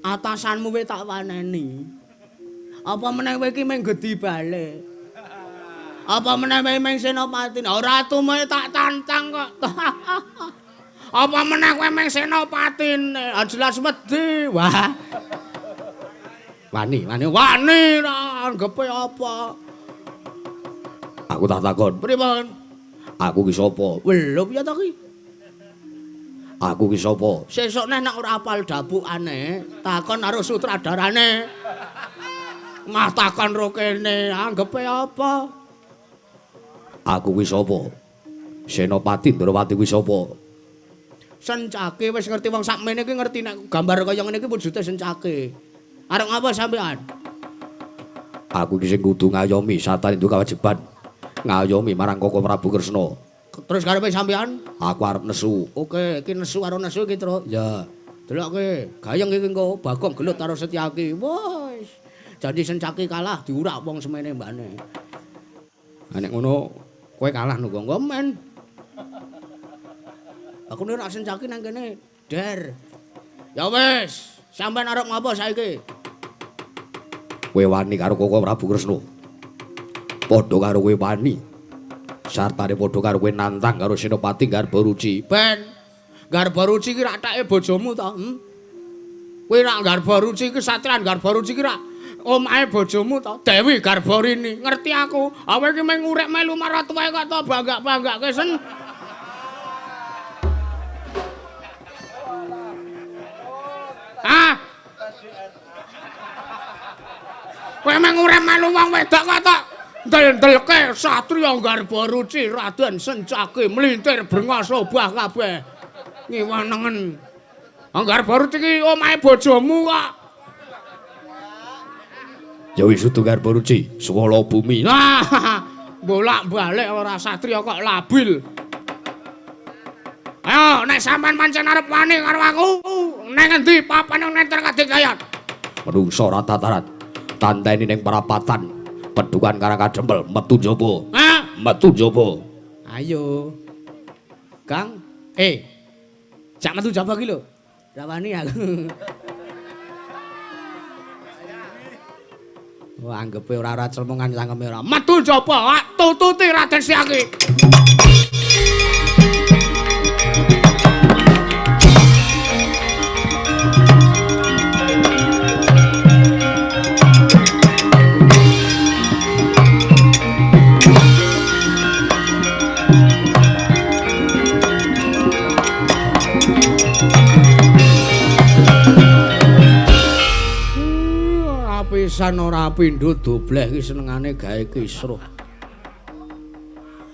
Atasanmu we tak waneni. Apa meneh kowe iki mung gedhi balik? Apa meneh kowe mung senopati? Ora tume tak tantang kok. Apa meneh kowe mung senopatine? Jelas wedi. Wah. Wani, wani, wani ra anggepe apa? Aku tak takon. Pripun? Aku ki sapa? Lho piye to ki? Aku ki sapa? Sesuk nek ora apal dapukane, takon karo sutradarane. Mah takon ro kene, anggepe apa? Aku ki sapa? Senopati Ndrawati kuwi sapa? Sencake wis ngerti wong sakmene iki ngerti nek gambar kaya ngene iki wujude sencake. Arep ngapa sampean? Aku iki sing kudu ngayomi satane nduk kewajiban. Ngayomi marang Koko Prabu Kresna. Terus karepe sampean? Aku arep nesu. Oke, iki nesu karo nesu iki, Truk. Ya. Delokke, gayeng iki engko Bagong gelut karo Setyaki. Wis. Janji Sencaki kalah diurak wong semene mbane. Ha nek ngono kowe kalah nunggu engko men. Aku nek Sencaki nang kene, der. Ya wis. Sampeyan arep ngapa saiki? Kowe wani karo Koko Prabu Kresna. Padha karo kowe wani. Sartane padha karo kowe nantang karo Senopati Garbaruci. Ben, Garbaruci iki rak take bojomu to? Hmm? Kowe rak Garbaruci iki satriyan Garbaruci iki rak omahe bojomu to? Dewi Garbarini. Ngerti aku. Awe iki mung urip melu maratuwae kok to bangga-banggake sen. Ah. Kowe mung urip melu wong wedok kok tok ndel-ndelke satriya Garbaruci Raden Sencaki mlintir brengos obah kabeh. Ngiwanengen. Garbaruci iki omahe bojomu kok. Ya wis udu Garbaruci, swala bumi. Lah, bolak-balik ora satriya kok labil. Ayo, nek sampean pancen arep wani karo aku, neng endi papane nenter kadigdayan. Menungso ora tataran. Tanteni ning perapatan Pedukan Karang Kadempel metu njaba. Hah? Metu njaba. Ayo. Kang, jak metu njaba ki lho. Ora wani aku. Wah, anggepe ora celmongan cangkeme ora. Metu njaba, tututi Raden Setyaki. Pisan ora pindho dobleh iki senengane gawe kisruh.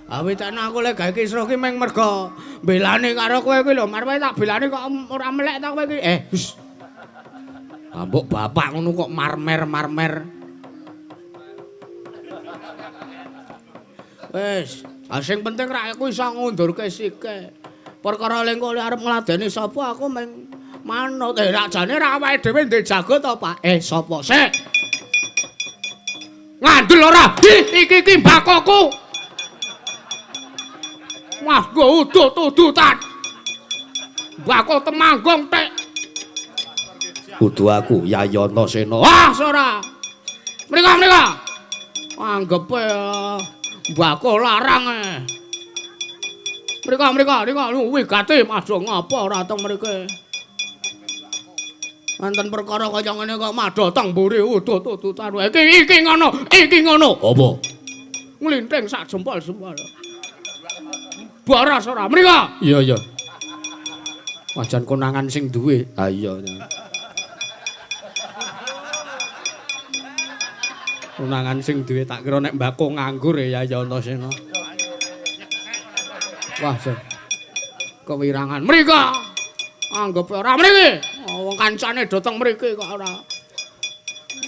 Awit ana aku lek gawe kisruh ki mung mergo mbelani karo kowe iki lho, marwe tak belani kok ora melek ta kowe iki. Hus. Ambok bapak ngono kok marmer-marmer. Wis, sing penting rak aku iso ngundurke sike. Perkara lengko arep ngladeni sapa aku mung manut. Rak jane rak awake dhewe ndek jago to, Pak? Sapa sik? Ngandel ora? Iki iki mbakoku. Wah, nggo udut-udutan. Mbako temanggung tek. Kudu aku Yayi Antasena. Wah, ora. Mriko-mriko. Anggepe mbako larang. Mriko-mriko, mriko wigati madha ngapa ora teng mriki. Wonten perkara kaya ngene kok madha teng mburi udut-udutan. Iki iki ngono, iki ngono. Apa? Nglinting sak jempol-jempol. Boros ora mriko? Iya, iya. Wajan konangan sing duwe. Ha iya. Konangan sing duwe tak kira nek mbako nganggur ya Yayi Antasena. Wah, jan. Kewirangan mriko. Anggepe ora mriki. Wong kancane dateng mriki kok ora.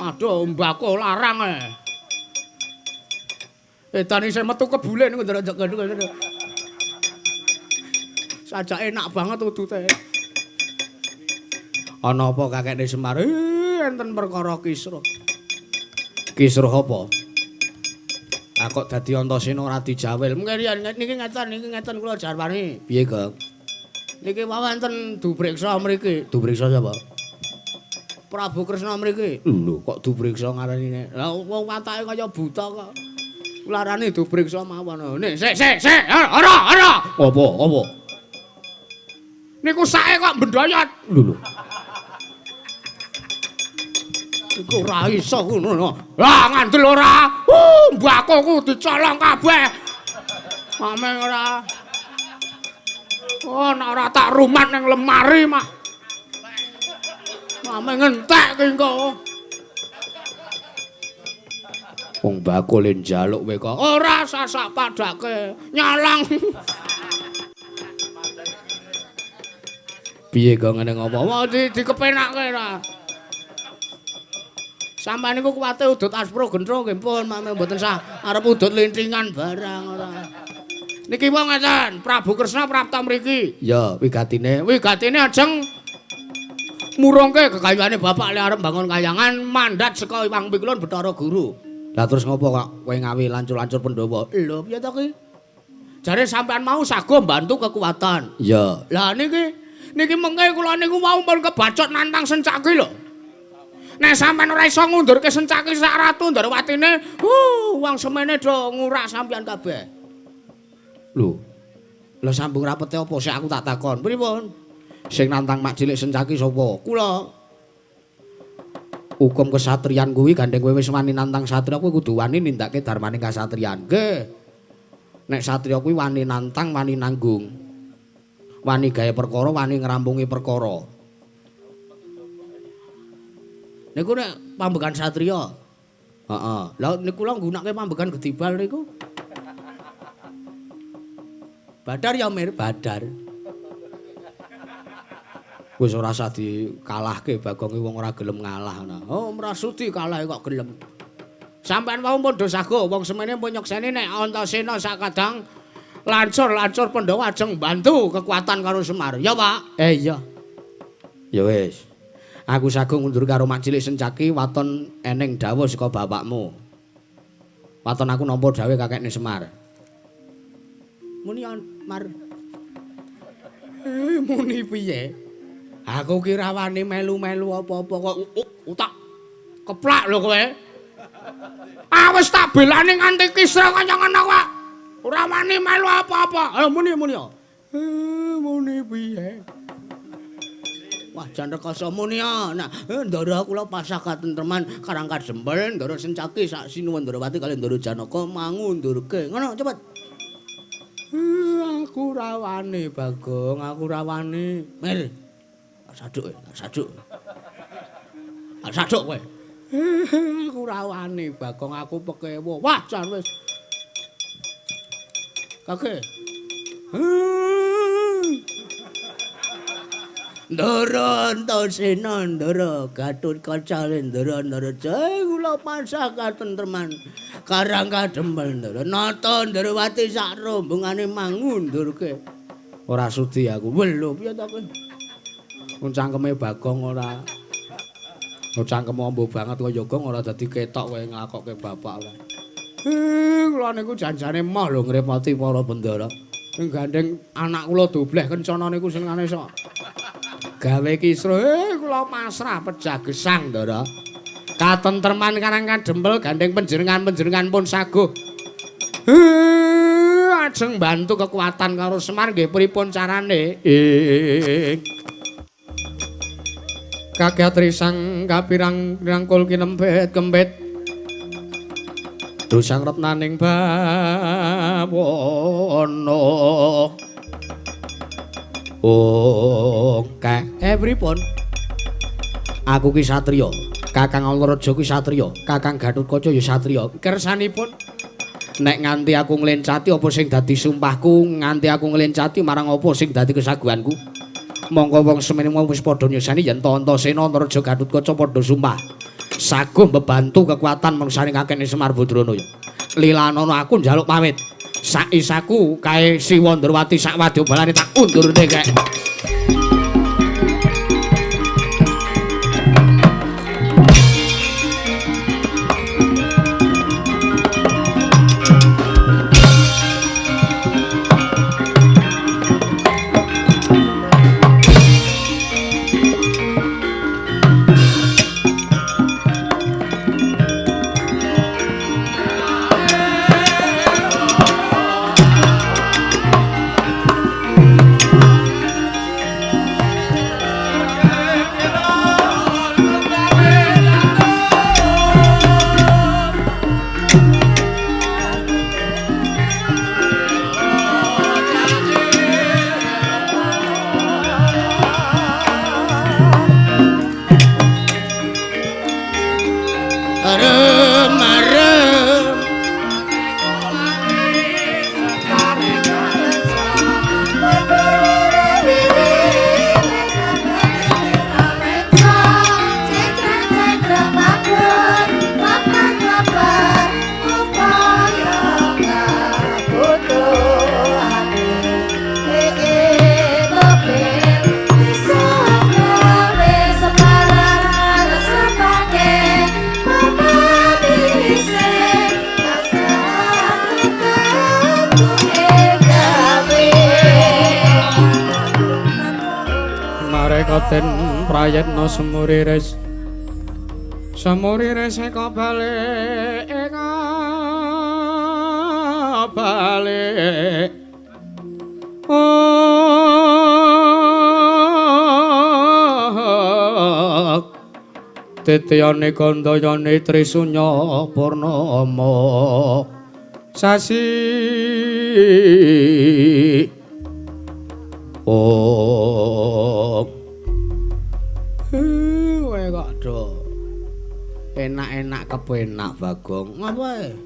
Aduh, mbako larang e. Edan isih metu kebule niku ndelok. Sajake enak banget udute. Ana apa kakekne Semar? Enten perkara kisruh. Kisruh apa? Ah kok dadi Antasena ora dijawil. Mungkin niki ngeten, niki ngeten kula jarwani. Piye, Gong? Niki wau enten dupriksa mriki. Dupriksa sapa? Prabu Kresna mriki. Lho, kok dupriksa ngaranine? Lah wong watake kaya buta kok. Larane dupriksa mawon. Nek sik sik sik, ora ora. Apa apa? Niku sake kok bendayat. Lho lho. Iku ora iso ngono. Lah ngandel ora. Mbakoku dicolong kabeh. Mame ora. Oh, nek ora tak rumat ning lemari mak. Mame ngentek ki engko. Wong bakul njaluk kowe kok. Ora sasak padake nyalang. Piye kok ngene ngopo? Wah, dikepenake ra. Sampeyan niku kuwate udut aspro gentro nggih pun mame mboten sah arep udut lintingan barang ora. Niki wong ngeten, Prabu Kresna prapta mriki. Ya, wigatine. Wigatine ajeng murungke gegayuhane bapak le arep bangun kayangan mandat saka Iwang Pikulun Bathara Guru. Lah terus ngopo kok kowe ngawi lancur-lancur Pandhawa? Lho, piye to ki? Jare sampean mau sago mbantu kekuatan. Iya. Lah niki niki mengke kula niku wau pun kebacot nantang Sencaki lho. Nek sampean ora iso ngundurke Sencaki sak ratu Ndrawatine, wong semene do ngurak sampean kabeh. Lho. Lah sambung rapete apa sik aku tak takon. Pripun? Sing nantang mak cilik Sencaki sapa? Kula. Hukum kesatrian kuwi gandeng kowe wis wani nantang satria kuwi kudu wani nindakake darmaning kasatrian. Nggih. Nek satria kuwi wani nantang, wani nanggung. Wani gawe perkara, wani ngrampungi perkara. Niku nek pambegan satria. Heeh. Lah niku kula nggunakake pambegan gedibal niku. Badar ya Mir, Badar. Wis ora usah dikalahke Bagong wong ora gelem ngalah ana. Oh, ora sudi kalah kok gelem. Sampeyan wau pun do sago, wong semene pun nyekseni nek Antasena sakadang lancur-lancur Pandhawa ajeng mbantu kekuatan karo Semar. Ya, Pak. Iya. Ya wis. Aku sago ngundur karo mak cilik Sencaki waton eneng dawuh saka bapakmu. Waton aku nampa dawuh kakekne Semar. Muni Mar. Muni piye? Aku ki ra wani melu-melu apa-apa kok utak keplak lho kowe. Ah wis tak belani nganti kisra kaya ngono kok. Ora wani melu apa-apa. Ayo muni muni. Muni piye? Wah jan rekoso muni ya. Nah, Ndara kula pasrah katentreman Karang Kadempel, Ndara Sencaki sak Sinuwun Ndrawati kali Ndara Janaka mangundurke. Ngono cepet. Aku ra wani Bagong, aku ra wani. Mir. Saduk, saduk. Saduk kowe. Aku ra wani Bagong, aku pekewo. Wah jan wis. Kakek. Ndara Antasena, Ndara Gatotkaca, Ndara Narajaya kula pasrah katentreman Karang Kadempel Ndara Nata Ndrawati sak rombongane mangundurke. Ora sudi aku. Lho piye ta kowe? Wong cangkeme Bagong ora. Wong cangkem ombo banget kaya gong ora dadi ketok kowe nglakokke bapak ora. Kula niku janjane emoh lho ngrepoti para bendara. Gandeng anak kula dobleh kencana niku senengane sok gawe kisruh. Kula pasrah pejah gesang Ndara. Katentreman Karang Kadempel gandeng panjenengan-panjenengan pun saguh. Ajeng bantu kekuatan karo Semar nggih pripun carane? Kakyat risang kapirang rangkul kinempet kempet. Dosang retnaning bawana. Oke, pripun? Aku ki satriya, Kakang Antareja ki satriya, Kakang Gatotkaca ya satriya. Kersanipun nek nganti aku nglencati apa sing dadi sumpahku, nganti aku nglencati marang apa sing dadi kesaguhanku. Mongko wong semene wis padha nyesani yen Antasena Antareja Gatotkaca padha sumpah. Saguh mbebantu kekuatan mangsane kakene Semar Badrana. Lilanana aku njaluk pamit. Saisaku kae Siwa Ndrawati sak wadya balane tak undurne kek. Den prayetna semuriris semuriris eka balik eka balik titiyane gandayane trisunya purnama sasi. Oh kowe kok do enak-enak kepenak Bagong. Ngapa?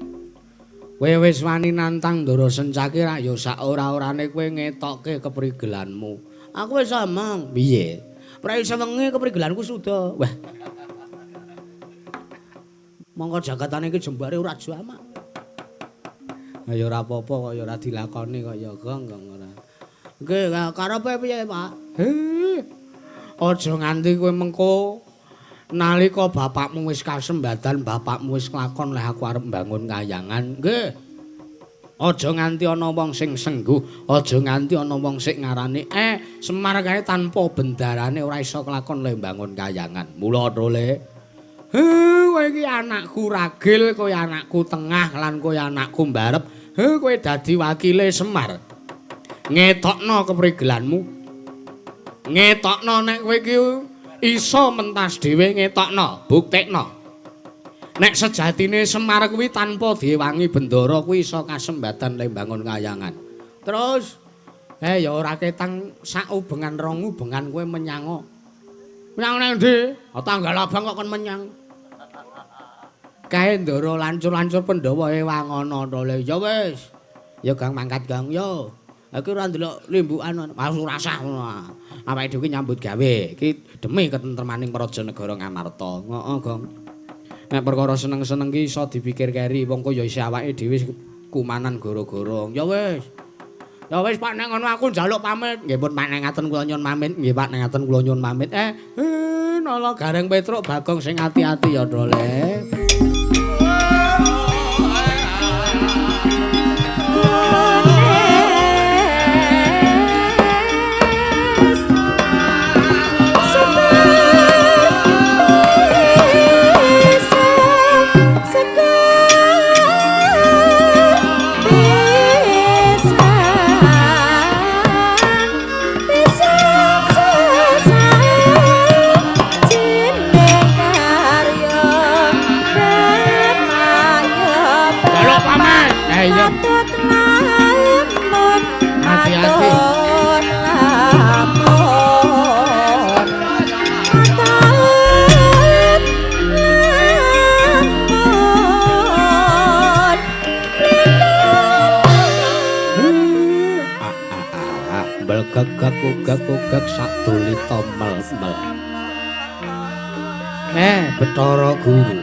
Kowe wis wani nantang Ndara Sencaki rak ya sak ora-orane kowe ngetokke keprigelanmu. Aku wis omong. Piye? Prei sewengi keprigelanku suda. Wah. Mongko jagatane iki jembare ora jamak. Ya ora apa-apa kok ya ora dilakoni kok ya Gong ora. Nggih, karepe piye, Pak? Heh. Aja nganti kowe mengko nalika bapakmu wis kasembadan, bapakmu wis klakon leh aku arep mbangun kayangan. Nggih. Aja nganti ana wong sing sengguh, aja nganti ana wong sing ngarani Semar kae tanpa bendarane ora iso kelakon le mbangun kayangan. Mula Tole, kowe iki anakku ragil, kowe anakku tengah lan kowe anakku mbarep. Kowe dadi wakile Semar. Ngetokno keprigelanmu. Ngetokno nek kowe iki iso mentas dhewe, ngetokno, buktekno. Nek sejatine Semar kuwi tanpa diewangi bendara kuwi iso kasembatan le mbangun kayangan. Terus ya ora ketang sak ubengan rong ubengan kowe menyang. Menyang nang ndi? Tanggal abang kok kon menyang. Kae ndara lancur-lancur Pandhawa ewangono to le. Ya wis. Ya Gang mangkat Gang yo. Iki ora ndelok limbukan, ora usah ngono. Awake dhewe nyambut gawe. Iki demi ketentremaning praja negara Ngamarta. Heeh, Gong. Nek perkara seneng-seneng ki iso dipikir keri, wong kok ya isih awake dhewe kumanan gara-gara. Ya wis. Ya wis Pak nek ngono aku njaluk pamit. Nggih pun Pak nek ngaten kula nyuwun pamit. Nggih Pak nek ngaten kula nyuwun pamit. Nala Gareng Petruk Bagong sing ati-ati ya Dole. Gagak-gagak sadulita mel-mel. Bathara Guru.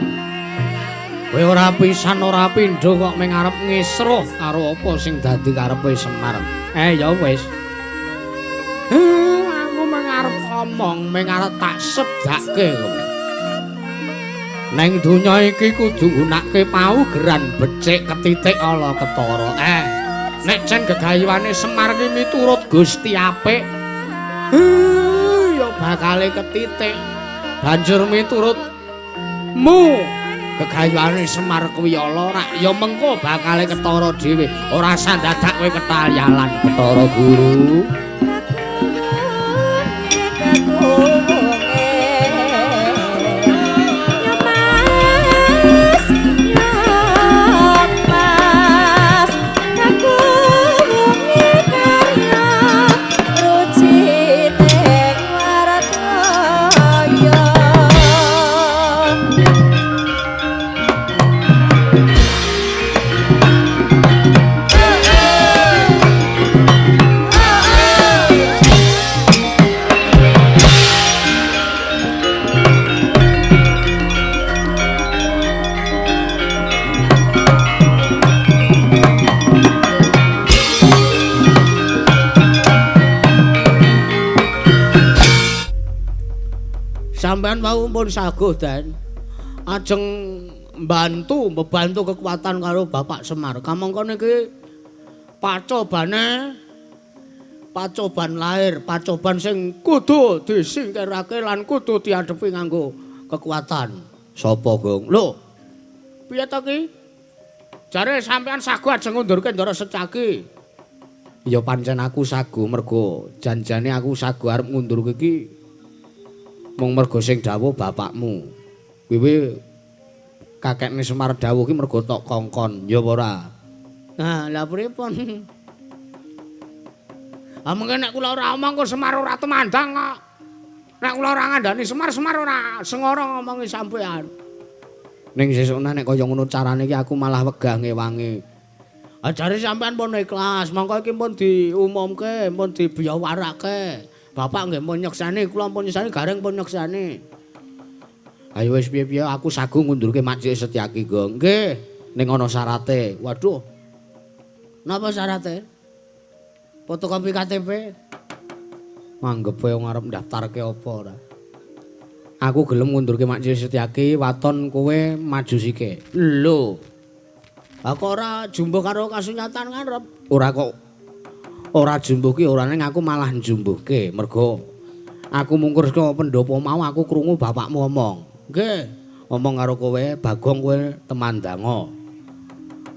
Kowe ora pisan ora pindho kok mung arep ngisruh karo apa sing dadi karepe Semar. Ya wis. Aku mung arep omong, mung arep tak sedhake kowe. Neng donya iki kudu nggunakake paugeran becik ketitik ala ketara. Nek cen gegayuhane Semar ki miturut Gusti apik, ya bakale ketitik. Banjur miturutmu gegayuhane Semar kuwi ala rak ya mengko bakale ketara dhewe. Ora usah dadak kowe ketalyalan Bathara Guru. Sampeyan wau pun saguh Den. Ajeng mbantu, membantu kekuatan karo Bapak Semar. Kamangka niki pacobane pacoban lahir, pacoban sing kudu disingkirake lan kudu diadhepi nganggo kekuatan. Sapa, Gong? Lho. Piye to ki? Jare sampeyan saguh ajeng ngundurke Ndara Setyaki. Ya pancen aku saguh mergo janjane aku saguh arep ngundurke iki mung mergo sing dawuh bapakmu. Kuwi kakekne Semar dawuh ki mergo tok kongkon, ya apa ora? Nah, lha pripun? Ah mengke nek kula ora omong kok Semar ora tumandang kok. Nek kula ora ngandani Semar, Semar ora sengara ngomongi sampean. Ning sesukna nek kaya ngono carane iki aku malah wegah ngewangi. Ajare sampean pun ikhlas, mongko iki pun diumumke, pun dibiyawarake. Bapak nggih pun nyeksani, kula pun nyeksani, Gareng pun nyeksani. Ayo wis piye-piye aku sagu ngundurke Makcik Setyaki, Gong. Nggih, ning ana syarate. Waduh. Napa syarate? Fotokopi KTP. Manggepe wong arep ndaftarke apa ora? Aku gelem ngundurke Makcik Setyaki, waton kowe maju sike. Lho. Aku ora jumbuh karo kasunyatan ngarep. Ora kok ora jumbuh ki ora ning aku malah njumbuhke mergo aku mungkur saka pendopo mau aku krungu bapakmu omong. Nggih, omong karo kowe, Bagong kowe temandanga.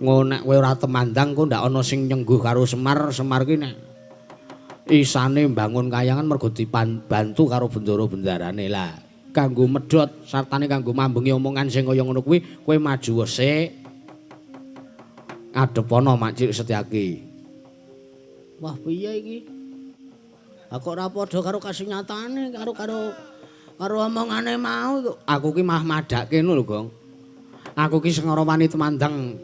Ngono nek kowe ora temandang kok ndak ana sing nyengguh karo Semar, Semar ki nek isane mbangun kayangan mergo dibantu karo bendara-bendarane lah. Kanggo medhot sartane kanggo mambengi omongan sing kaya ngono kuwi, kowe maju sik. Adepana Mak Cilik Setyaki. Wah, piye iki? Aku ora padha karo kasunyatane, karo karo karo omongane mau. Aku ki mah madhake ngono lho, Gong. Aku ki sing ora wani temandang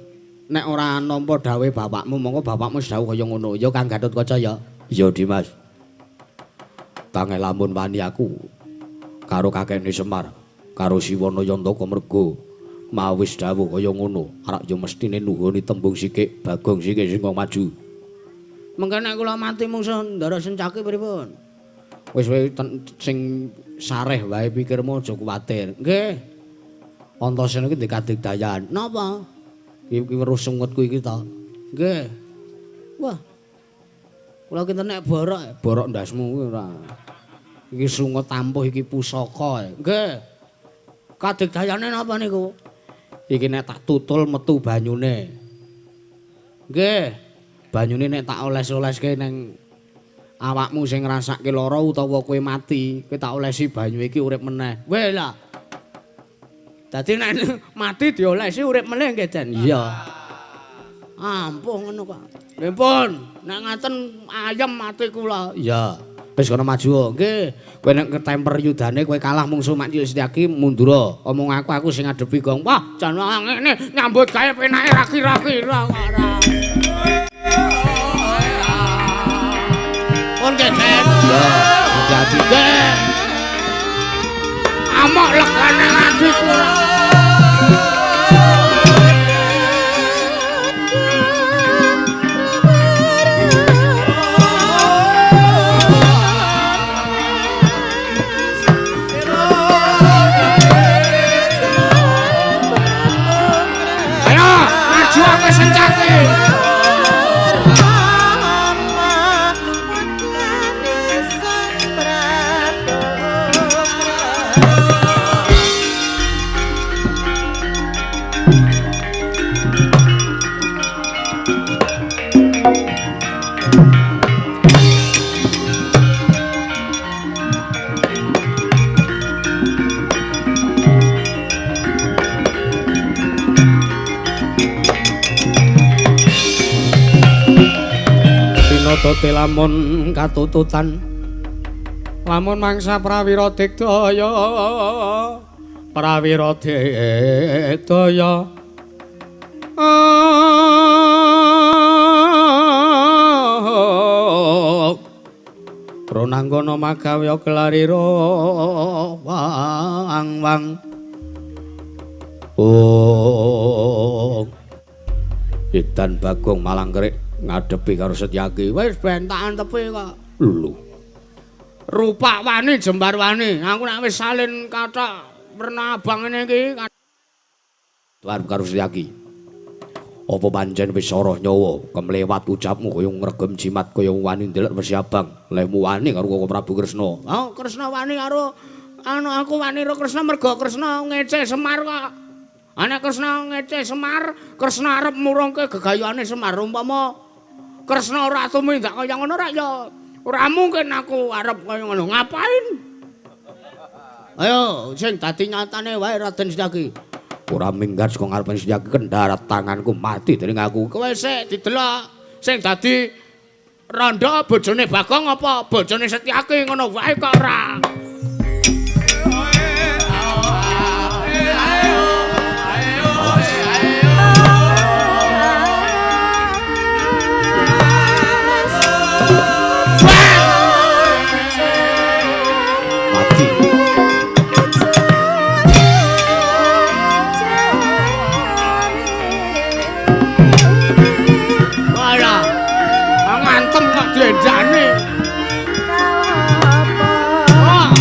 nek ora nampa dawuhe bapakmu, mongko bapakmu wis dawuh kaya ngono. Ya Kang Gatotkaca ya. Iya, Dimas. Tangeh lamun wani aku karo kakekne Semar, karo Siwana Yantaka mergo mau wis dawuh kaya ngono, arak ya mestine nuhuni tembung sikik, Bagong sikik sing maju. Mengko nek kula mati mungsuh Ndara Sencaki pripun? Wis wae sing sareh wae pikirmu aja kuwatir. Nggih. Antasena iki ndek-kadikdayan. Napa? Iki weruh sungutku iki ta. Nggih. Wah. Kula kinten nek borok, borok ndasmu kuwi ora. Iki sungut ampuh iki pusaka. Nggih. Kadigdayane napa niku? Iki nek tak tutul metu banyune. Nggih. Banyune nek tak oles-oleske ning awakmu sing ngrasake lara utawa kowe mati, kowe tak olesi banyu iki urip meneh. Weh lah. Dadi nek mati diolesi urip meneh nggih, Den. Iya. Ampuh ngono kok. Nggih pun, nek ngaten ayem mati kula. Iya. Wis kono maju. Nggih. Kowe nek ketemper yudane kowe kalah mungsuh Mak Cilik Setyaki mundura. Omong aku sing ngadepi Gong. Wah, jan ngene nyambut gawe penake ra kira-kira kok ora. Pun nggih, Den. Iya, hati-hati. Nggih. Amok legane atiku ora. Ayo, maju aku Sencaki. Tote lamun katututan lamun mangsa prawira digdaya prawira digdaya Pronanggana magawya kelarira wang wang. Oh, Edan Bagong malang kerik ngadepi karo Setyaki. Wis ben tak antepi kok. Lho. Rupak wani jembar wani. Aku nek wis salin kathok werna abang ngene iki. Tuan karo Setyaki. Apa pancen wis soroh nyawa kemlewat ucapmu kaya ngregem jimat kaya wani ndelok wesi abang. Lehmu wani karo Koko Prabu Kresna. Oh, Kresna wani karo anu aku wani karo Kresna mergo Kresna ngece Semar kok. Ana Kresna ngece Semar, Kresna arep murungke gegayane Semar. Umpama Kresna ora tumindak kaya ngono ora ya ora mungkin aku arep kaya ngono. Ngapain? Ayo sing dadi nyatane wae Raden Setyaki. Ora minggat saka ngarepe Setyaki kendharat tanganku mati dening aku. Kowe sik didelok sing dadi rondo bojone Bagong apa bojone Setyaki ngono wae kok ora. Ngantem kok dendane. Wah.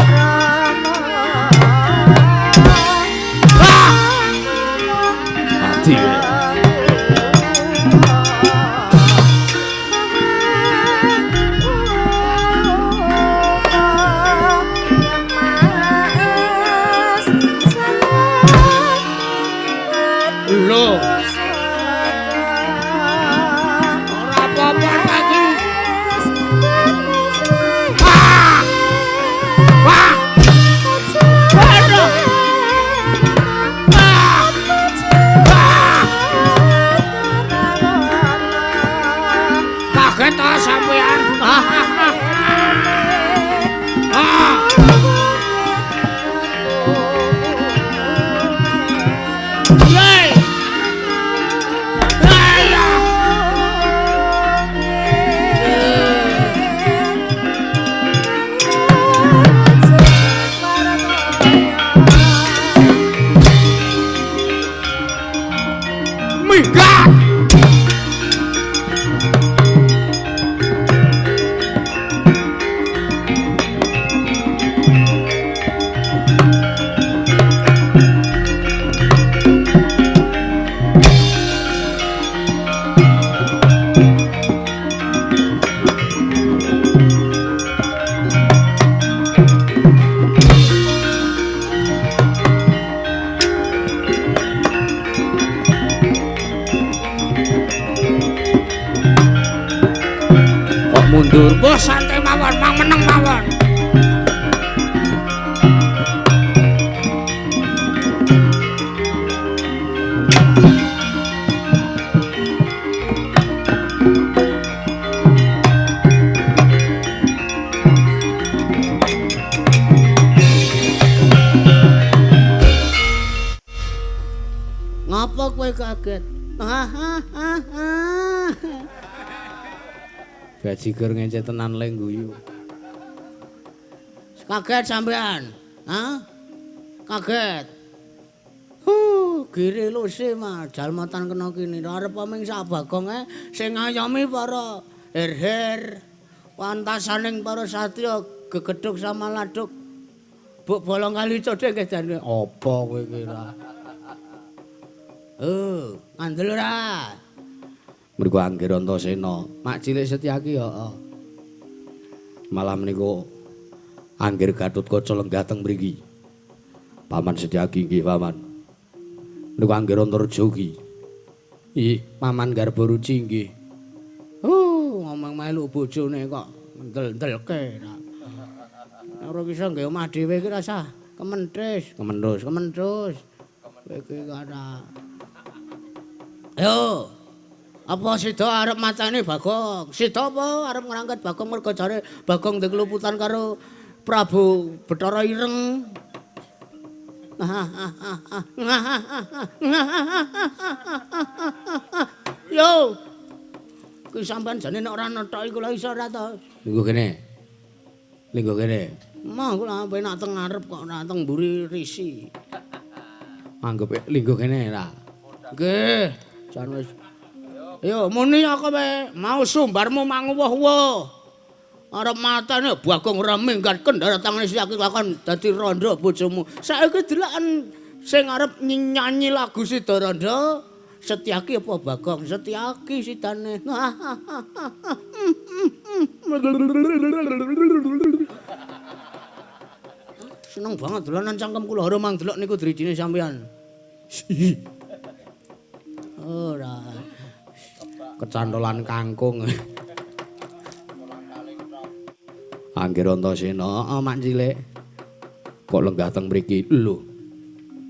Mundur. Wah santai mawon, mang meneng mawon. Ngapa kowe kaget? Bajigur ngence tenan le guyu. Kaget sampean? Hah? Kaget. Huh, gire lose mah jalmatan kena kini. Arep ming sak Bagong sing ngayomi para her-her. Pantasaning para satriya gegedhug sama laduk. Buk bolong kali codhe nggih jane. Apa kowe kira? Oh, ngandel ora? Mriku Anggir Antasena, mak cilik Setyaki heeh. Malah menika Anggir Gatotkaca lenggah teng mriki. Paman Setyaki nggih, Paman. Menika Anggir Antareja iki. Ih, Paman Garbaruci nggih. Ngomong melu bojone kok ndel-ndelke. Ora iso nggawe omah dhewe iki rasah kementhis, kementhus, kementhus. Kowe iki ora. Yo. Apa sida arep macane Bagong? Sida apa arep ngrangket Bagong mergo jare Bagong ndek keluputan karo Prabu Bathara Ireng. Yo. Kuwi sampean jane nek ora nethoki kula iso ora to? Linggo kene. Linggo kene. Mah kula penak teng ngarep kok ora teng mburi risi. Anggep linggo kene ra. Nggih, jan wis. Yo muni aku kowe mau sumbarmu manguwuh-wuh. Arep matane Bagong ora minggat kendara tangane Setyaki lakon dadi rondo bojomu. Saiki deloken sing arep nyanyi lagu Sida Rondo, Setyaki apa Bagong? Setyaki sidane. Seneng banget dolanan cangkem kula ora mang delok niku drijine sampean. Ora. Kecantolan kangkung. Anggir Antasena, heeh mak cilik. Kok lenggah teng mriki? Lho.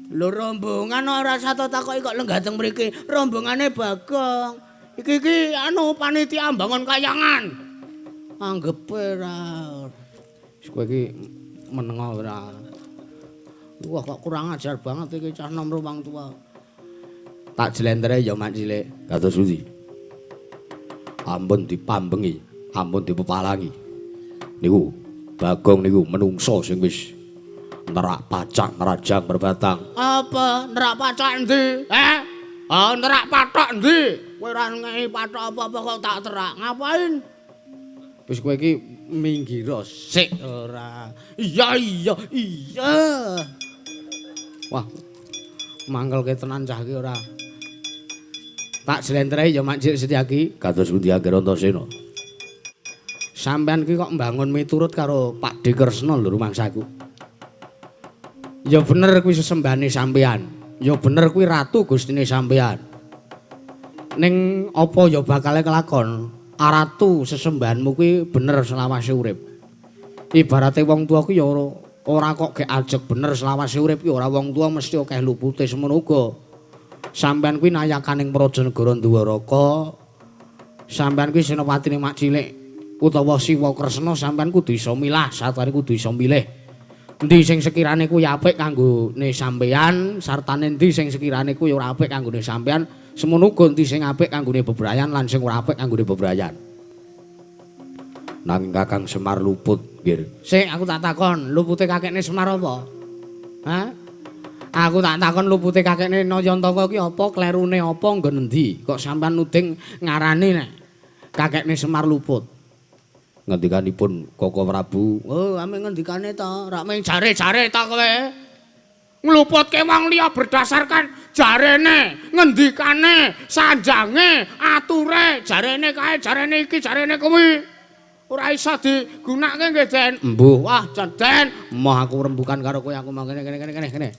Lho rombongan ora satu takoki kok lenggah teng mriki. Rombongane Bagong. Iki iki anu panitia mbangun kayangan. Anggepe ora. Wis kowe iki meneng ora. Wah kok kurang ajar banget iki cah nom wong tua. Tak jlentere ya mak cilik. Kados pundi? Ampun dipambengi, ampun dipepalangi. Niku Bagong niku menungso sing wis nerak pacak nerajang perbatang. Apa nerak pacak endi? Eh? Oh nerak pathok endi? Kowe ora ngeki pathok apa-apa kok tak terak. Ngapain? Wis kowe iki minggir sik ora. Iya iya iya. Wah. Mangkelke tenan cah iki ora. Tak jlentreh ya Mak Cilik Setyaki. Kados pundi Anggir Antasena? Sampeyan ki kok mbangun miturut karo Pakdhe Kresna lho rumangsaku. Ya bener kuwi sesembahane sampeyan. Ya bener kuwi ratu gustine sampeyan. Ning apa ya bakale kelakon? Ratu sesembahanmu kuwi bener selawase urip. Ibarate wong tuwa kuwi ya ora kok gek ajeg bener selawase urip ki ora, wong tuwa mesti akeh lupute semono uga. Sampeyan kuwi nayakaning praja negara Dwaraka. Sampeyan kuwi senopatine Mak Cilik utawa Siwa Kresna, sampeyan kudu iso milah, satane kudu iso milih. Endi sing sekirane kuwi apik kanggone sampeyan, sartane endi sing sekirane kuwi ora apik kanggone sampeyan, semono uga endi sing apik kanggone bebrayan lan sing ora apik kanggone bebrayan. Nanging Kakang Semar luput, nggih. Sik aku tak takon, lupute kakekne Semar apa? Hah? Aku tak takon lupute kakekne Nayantaka ki apa, klerune apa, nggon endi? Kok sampean nuding ngarani nek kakekne Semar luput? Ngendikanipun Koko Prabu. Oh, ame ngendikane ta, rak mung jare-jare ta kowe. Ngluputke wong liya berdasarkan jarene, ngendikane, sanjange, ature, jarene kae, jarene iki, jarene kuwi. Ora iso digunakake nggih, Den. Embuh. Wah, jan Den, moh aku rembukan karo kowe, aku mau kene kene kene kene.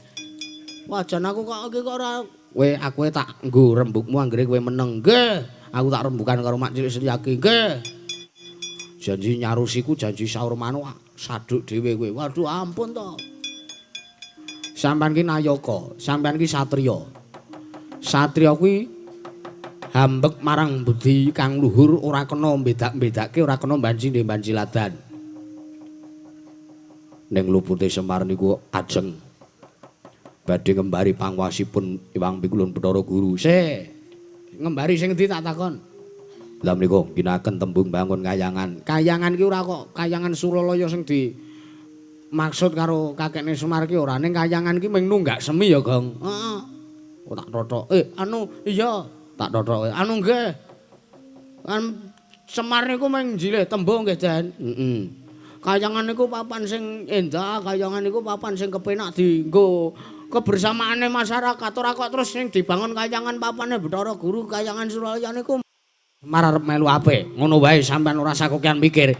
Wah, jan aku kok iki kok ora kowe aku tak nggo rembugmu anggere kowe meneng. Nggih. Aku tak rembukan karo Mak Cilik Setyaki. Nggih. Janji nyarusiku janji saur manuk saduk dhewe kowe. Waduh ampun to. Sampeyan ki nayaka, sampeyan ki satriya. Satriya kuwi hambek marang budi kang luhur ora kena mbedak-mbedake, ora kena banji-banji ladan. Ning lupute Semar niku ajeng badhe ngembari pangwasipun Iwang Pikulun Bathara Guru. Se, ngembari sing endi tak takon? Lha menika ngginakaken tembung bangun kayangan. Kayangan ki ora kok kayangan Suralaya sing di maksud karo kakekne Semar ki ora, ning kayangan ki mung nunggak semi ya, Gong. Heeh. Oh tak thothok. Anu iya, tak thothok. Anu nggih. Kan Semar niku mung njilih tembung nggih, Den. Heeh. Kayangan niku papan sing endah, kayangan niku papan sing kepenak dienggo kebersamaane masyarakat. Ora kok terus sing dibangun kayangan papane Bathara Guru, kayangan Suralaya niku Semar arep melu apik. Ngono wae sampean ora sakokean mikir.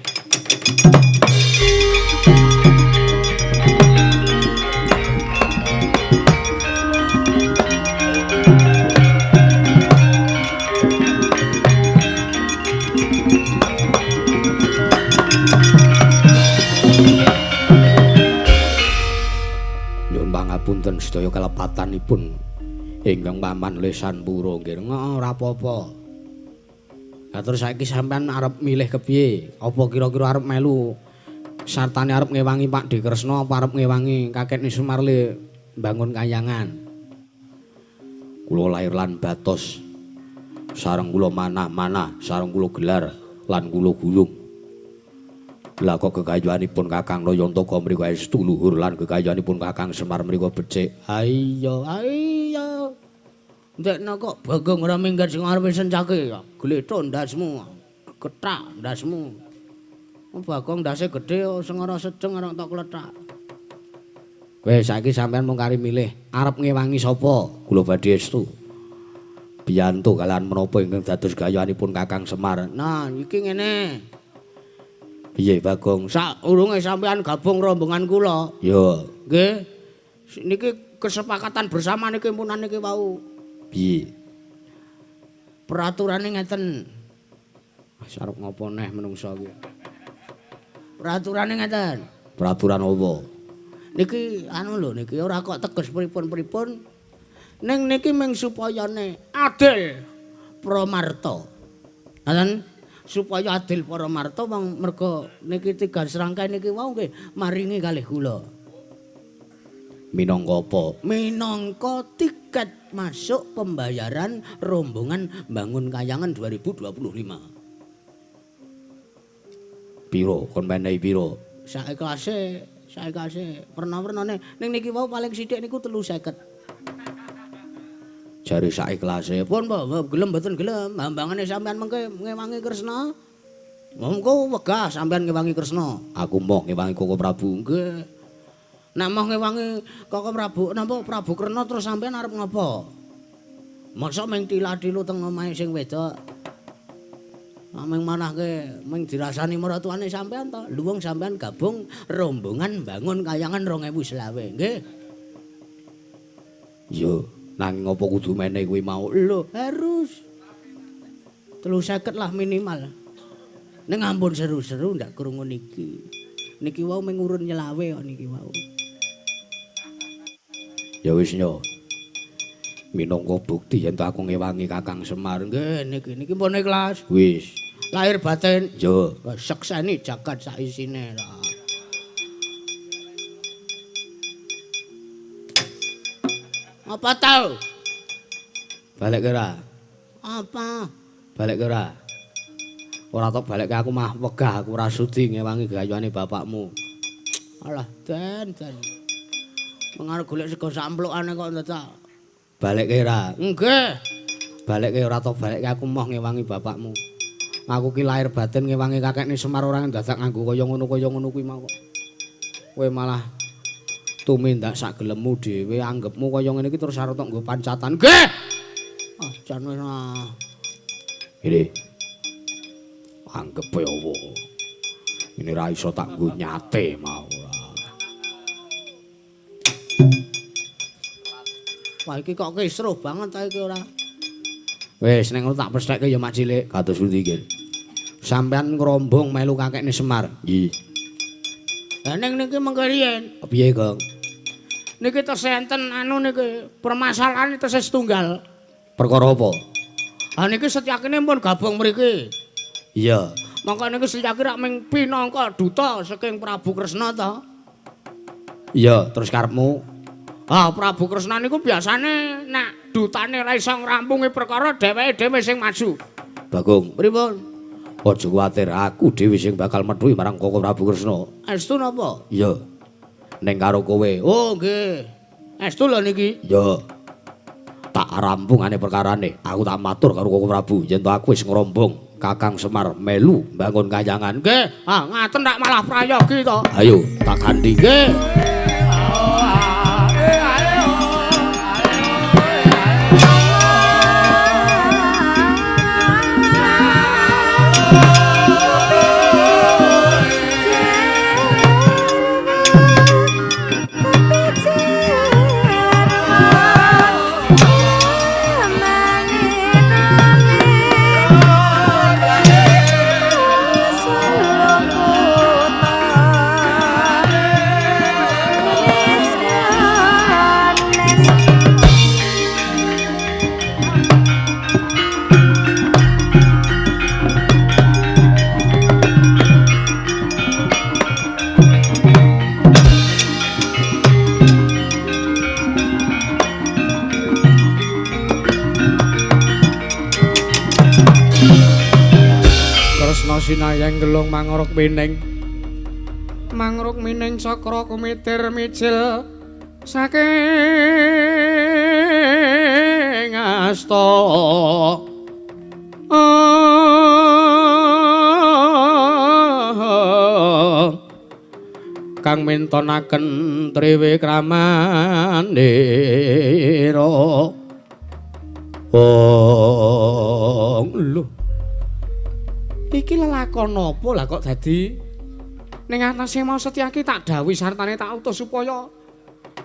Pangapunten sedaya kelepatanipun ingkang paman lesan pura nggih. Ora apa-apa. Lah terus saiki sampean arep milih kepiye? Apa kira-kira arep melu sartane arep ngewangi Pakdhe Kresna apa arep ngewangi kakekne Sumarle mbangun kayangan? Kula lair lan batos sareng kula manah-manah, sareng kula gelar lan kula gulung. Lah kok gegayuhanipun Kakang Nayantaka mriku estu luhur lan gegayuhanipun Kakang Semar mriku becik. Ayo, ayo. Ndekno kok Bagong ora minggat sing arepe sencake. Gletho ndasmu. Kethak ndasmu. Bagong ndase gedhe sing ora sedeng ora tok klethak. Wis saiki sampean mung kari milih arep ngewangi sapa? Kula badhe estu. Biyantu kalian menapa ingkang dados gayuhanipun Kakang Semar. Nah, iki ngene. Piye Bagong? Saurunge sampean gabung rombongan kula. Ya. Nggih. Niki kesepakatan bersama niki mpunan niki wau. Piye? Peraturane ngeten. Wis arep ngopo neh menungsa iki? Peraturane ngeten. Peraturan apa? Niki anu lho niki ora kok teges pripun-pripun. Ning niki mung supayane adil pramarta. Ngoten? Supaya adil para marta wong merga niki tiga serangkai niki wau nggih maringi kalih kula. Minangka apa? Minangka tiket masuk pembayaran rombongan bangun kayangan 2025. Piro kon menehi piro? Saeklase, saeklase perna-pernane ning niki wau paling sithik niku 350. Jare saeklase pun apa gelem mboten gelem hambangane sampean mengke ngewangi Kresna. Monggo wegah sampean ngewangi Kresna. Aku moh ngewangi Koko Prabu. Nggih. Nek moh ngewangi Koko Prabu napa Prabu Krena terus sampean arep ngapa? Mosok mung tila-tilu teng omahe sing wedok. Mung manahke mung dirasani maratuane sampean to. Luwung sampean gabung rombongan bangun kayangan 2025 nggih. Yo. Nanging apa kudu menehi kuwi mau? Lho, harus. 350 lah minimal. Ning ampun seru-seru ndak krungu niki. Niki wau mung urun nyelawe kok niki wau. Ya wis nyo. Minangka bukti yen aku ngewangi Kakang Semar. Nggih, niki niki pun ikhlas. Wis. Lahir batin. Yo. Sekseni jagat sak isine lah. Apa tau? Balik ora? Apa? Balik ora? Ora tok balik aku mah wegah aku ora sudi ngewangi gayane bapakmu. Alah, Den, Den. Mengarep golek sego samplokane kok dadak. Balik ora? Nggih. Balik ora tok balik aku moh ngewangi bapakmu. Aku ki lahir batin ngewangi kakekne Semar ora dadak nganggo kaya ngono kuwi mau kok. Kowe malah tumindak sak gelemmu dhewe anggepmu kaya ngene iki terus arep tok nggo pancatan. Nggih. Ah, jan wis ah. Ini. Anggepe opo? Ini ra iso tak nggo nyate mau ora. Wah iki kok kisruh banget ta iki ora. Wis nek ngono tak pestheke ya Mak Cilik. Kados pundi iki? Sampeyan ngrombong melu kakekne Semar. Nggih. Lah ning niki mengke riyen. Piye, Gong? Niki tesih enten anu niki permasalahan tesih setunggal. Perkara apa? Ha niki Setyakine pun gabung mriki. Iya. Mongko niki Setyaki rak ming pinangka duta saking Prabu Kresna ta. Iya, terus karepmu? Ah, Prabu Kresna niku biasane nek dutane ora iso ngrampungi perkara dheweke dhewe sing maju. Bagong, pripun? Aja kuwatir, aku dhewe sing bakal methuhi marang Koko Prabu Kresna. Estu napa? Iya. Ning karo kowe. Oh, nggih. Estu lho niki. Iya. Tak rampungane perkarane. Aku tak matur karo Koko Prabu yen to aku wis ngrombong Kakang Semar melu mbangun kahyangan. Nggih. Ah, ngaten tak malah prayogi to. Ayo, tak ganti. Nggih. Sinayang gelung mangruk mining. Mangruk mining cakra kumitir mijil saking asta. Kang mintonaken triwikramanira. Oh, lho. Iki lelakon apa lah kok dadi ning atase mau Setyaki tak dawuhi sartane tak utus supaya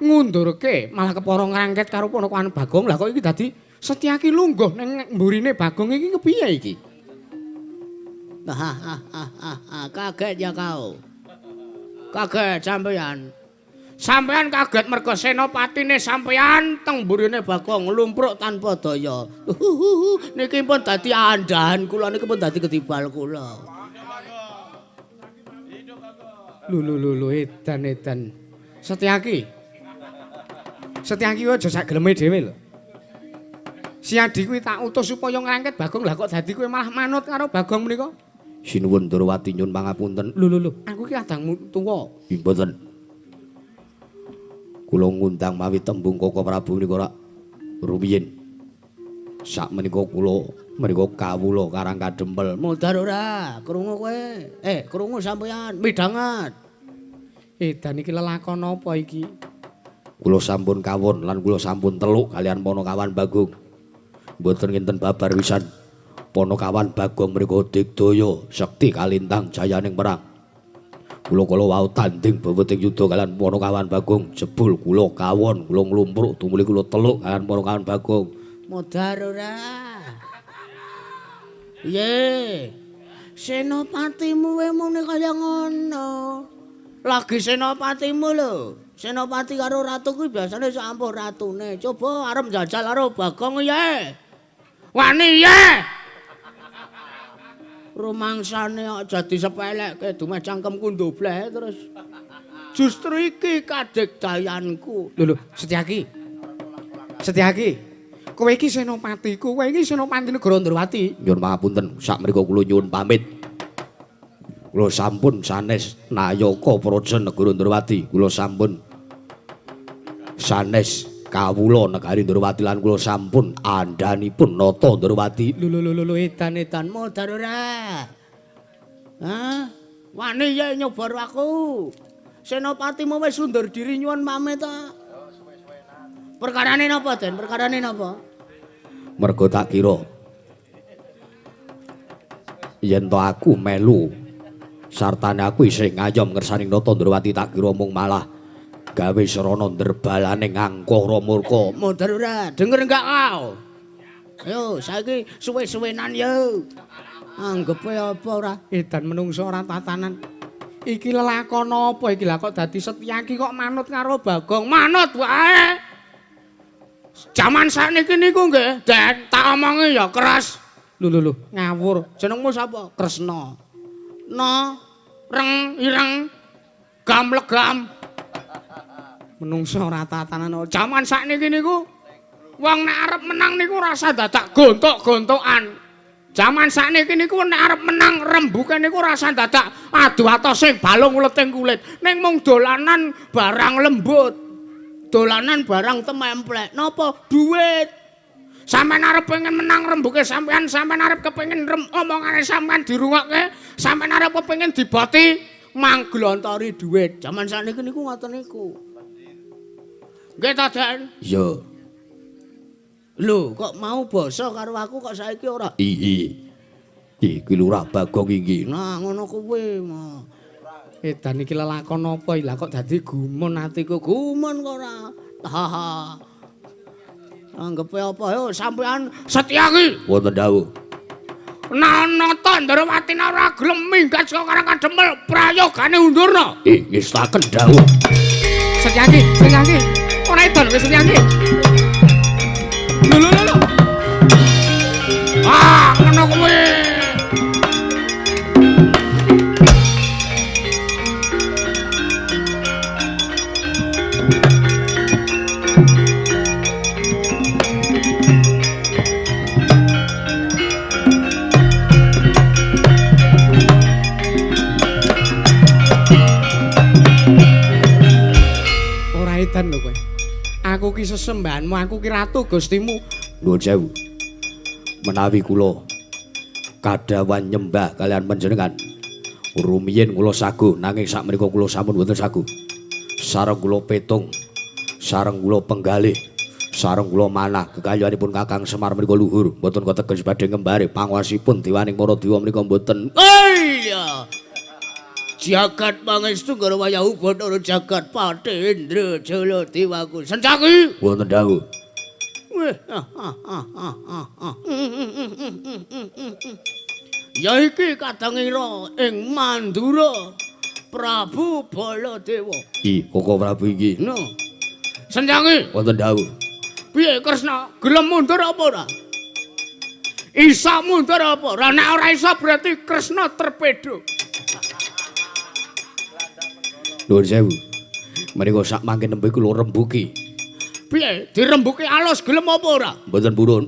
ngundurke malah kepara ngrangket karo ponakan Bagong. Lah kok iki dadi Setyaki lungguh ning mburine Bagong iki kepiye iki? Kaget ya kau. Kaget sampeyan. Sampeyan kaget mergo senopatine sampeyan teng mburine Bagong nglumpruk tanpa daya. Niki pun dadi andhahan kula, niki pun dadi ketibal kula. Lho lho lho lho, edan edan. Setyaki. Setyaki aja sak geleme dhewe lho. Siadi kuwi tak utus supaya ngrangket Bagong, lah kok dadi kowe malah manut karo Bagong menika? Sinuwun Ndorowati nyuwun pangapunten. Lho lho lho, aku iki adangmu tuwa. Mboten. Kula ngundang mawi tembung Koko Prabu menika rak rumiyin. Sak menika kula menika kawula Karang Kadempel. Mudhar ora? Krungu kowe. Krungu sampeyan midhanget. Edan iki lelakon apa iki? Kula sampun kawon lan kula sampun teluk kalian Panakawan Bagong. Mboten ngenten babar wisan. Panakawan Bagong mriku digdaya sekti kalintang jayaning perang. Kula kala wau tanding bebeting yuda kalian Panakawan Bagong, jebul kula kawon, kula nglumpruk tumuli kula teluk kalian Panakawan Bagong. Modar ora? Piye? Senopatimu wae muni kaya ngono. Lagi senopatimu lho. Senopati karo ratu kuwi biasane sak ampuh ratune. Coba arep njajal karo Bagong ye. Wani ye. Rumangsane kok jadi sepelekke dumeh cangkemku ndobleh terus. Justru iki kadekdayanku. Lho lho, Setyaki. Setyaki. Kowe iki senopatiku, kowe iki senopati negara Ndorowati. Nyuwun pangapunten, sak mriku kula nyuwun pamit. Kula sampun sanes nayaka praja negara Ndorowati. Kula sampun sanes kawula negari Ndorowati lan kula sampun andhanipun nata Ndorowati. Lho lho lho lho, edan edan modar ora? Hah? Wani ya nyoba aku. Senopatimu wis undur diri nyuwun pamit ta. Perkarane napa, Den? Perkarane napa? Mergo tak kira yen to aku melu sartane aku isih ngayom ngersaning nata Ndorowati, tak kira mung malah gawe sarana ndrebalane ngangkara murka. Modar ora? Denger enggak kau? Ayo saiki suwe-suwenan yo. Anggepe apa ora? Edan menungso ora tatanan. Iki lelakon apa iki lah kok dadi Setyaki kok manut karo Bagong. Manut wae. Jaman sakniki niku nggih, Den, tak omongi ya keras. Lho lho lho, ngawur. Jenengmu sapa? Kresna. No, reng, ireng, gam legam. Menungso ora tatanan. Jaman sakniki niku wong nek arep menang niku rasa dadak gontok-gontokan. Jaman sakniki niku nek arep menang rembuke niku rasa dadak adu atose balung uleting kulit. Ning mung dolanan barang lembut. Dolanan barang tememplek. Napa? Duit. Sampeyan arep pengen menang rembuke sampeyan, sampeyan arep kepengin omongane sampeyan dirungokke, sampeyan arep kepengin diboti mangglontori duit. Jaman sakniki niku ngoten niku. Nggih ta, Den? Iya. Lho, kok mau basa karo aku kok saiki ora? Iki. Iki Lurah Bagong iki. Nah, ngono kuwi. Edan iki lelakon apa? Lah kok dadi gumun atiku. Gumun kok ora. Haha. Anggepe apa yo sampean Setyaki. Wonten dawuh. Nata Ndrawati ora gelem minggat saka Karang Kademel prayogane undurna. Ngestaken dawuh. Setyaki, Setyaki. Ora edan wis Setyaki. Lho lho lho. Ah, ngono kuwi. Ora edan lho kowe. Aku ki sesembahanmu, aku ki ratu Gustimu. Nuwun sewu. Menawi kula kadhawan nyembah kalian panjenengan. Rumiyin kula saguh nanging sakmenika kula sampun mboten saguh. Sareng kula petung, sareng kula penggalih, sareng kula manah kekayuanipun Kakang Semar menika luhur, mboten kateges badhe ngembare panguwasipun dewaning para dewa menika mboten. Iya. Jagat pangestu karo wayahu Bathara jagat Patendra Jala Dewaku. Sencaki. Wonten dawuh. Ya iki kadangira ing Mandura Prabu Baladewa. I, Koko Prabu iki. No. Sencaki. Wonten dawuh. Piye Kresna, gelem mundur apa ora? Isa mundur apa ora? Nek ora iso berarti Kresna terpedo. Nuwun sewu. Menika sak mangke nembe kula rembuki. Piye? Dirembuki alus gelem apa ora? Mboten purun.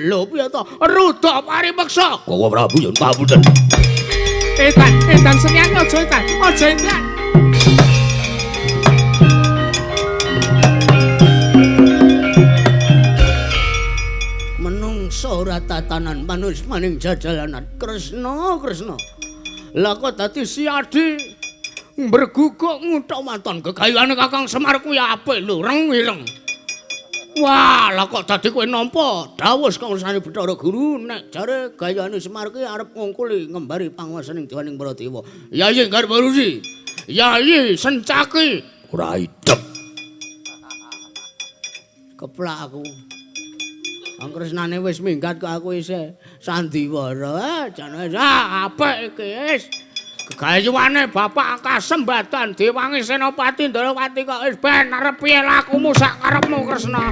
Lho piye to? Rudha paripeksa. Koko Prabu yen pamunten. Edan, edan Setyaki aja edan, aja edan. Menungso ora tatanan manus maning jajalanan. Kresna, Kresna. Lah kok dadi siadi mberguguk nguthuk waton gegayane Kakang Semar kuwi apik lho, reng ireng. Wah, lah kok dadi kowe nampa dawuh saka ursane Bathara Guru nek jare gayane Semar kuwi arep ngungkuli ngembari panguwasaning dewaning para dewa. Yayi Garbarusi, Yayi Sencaki. Ora idep. Keplak aku. Wong Kresnane wis minggat kok aku isih sandiwara. Jane apik iki wis. Gegayuane Bapak kasembatan Dewangi Senopati Ndrawati kok wis ben arep piye lakumu sak karepmu Kresna.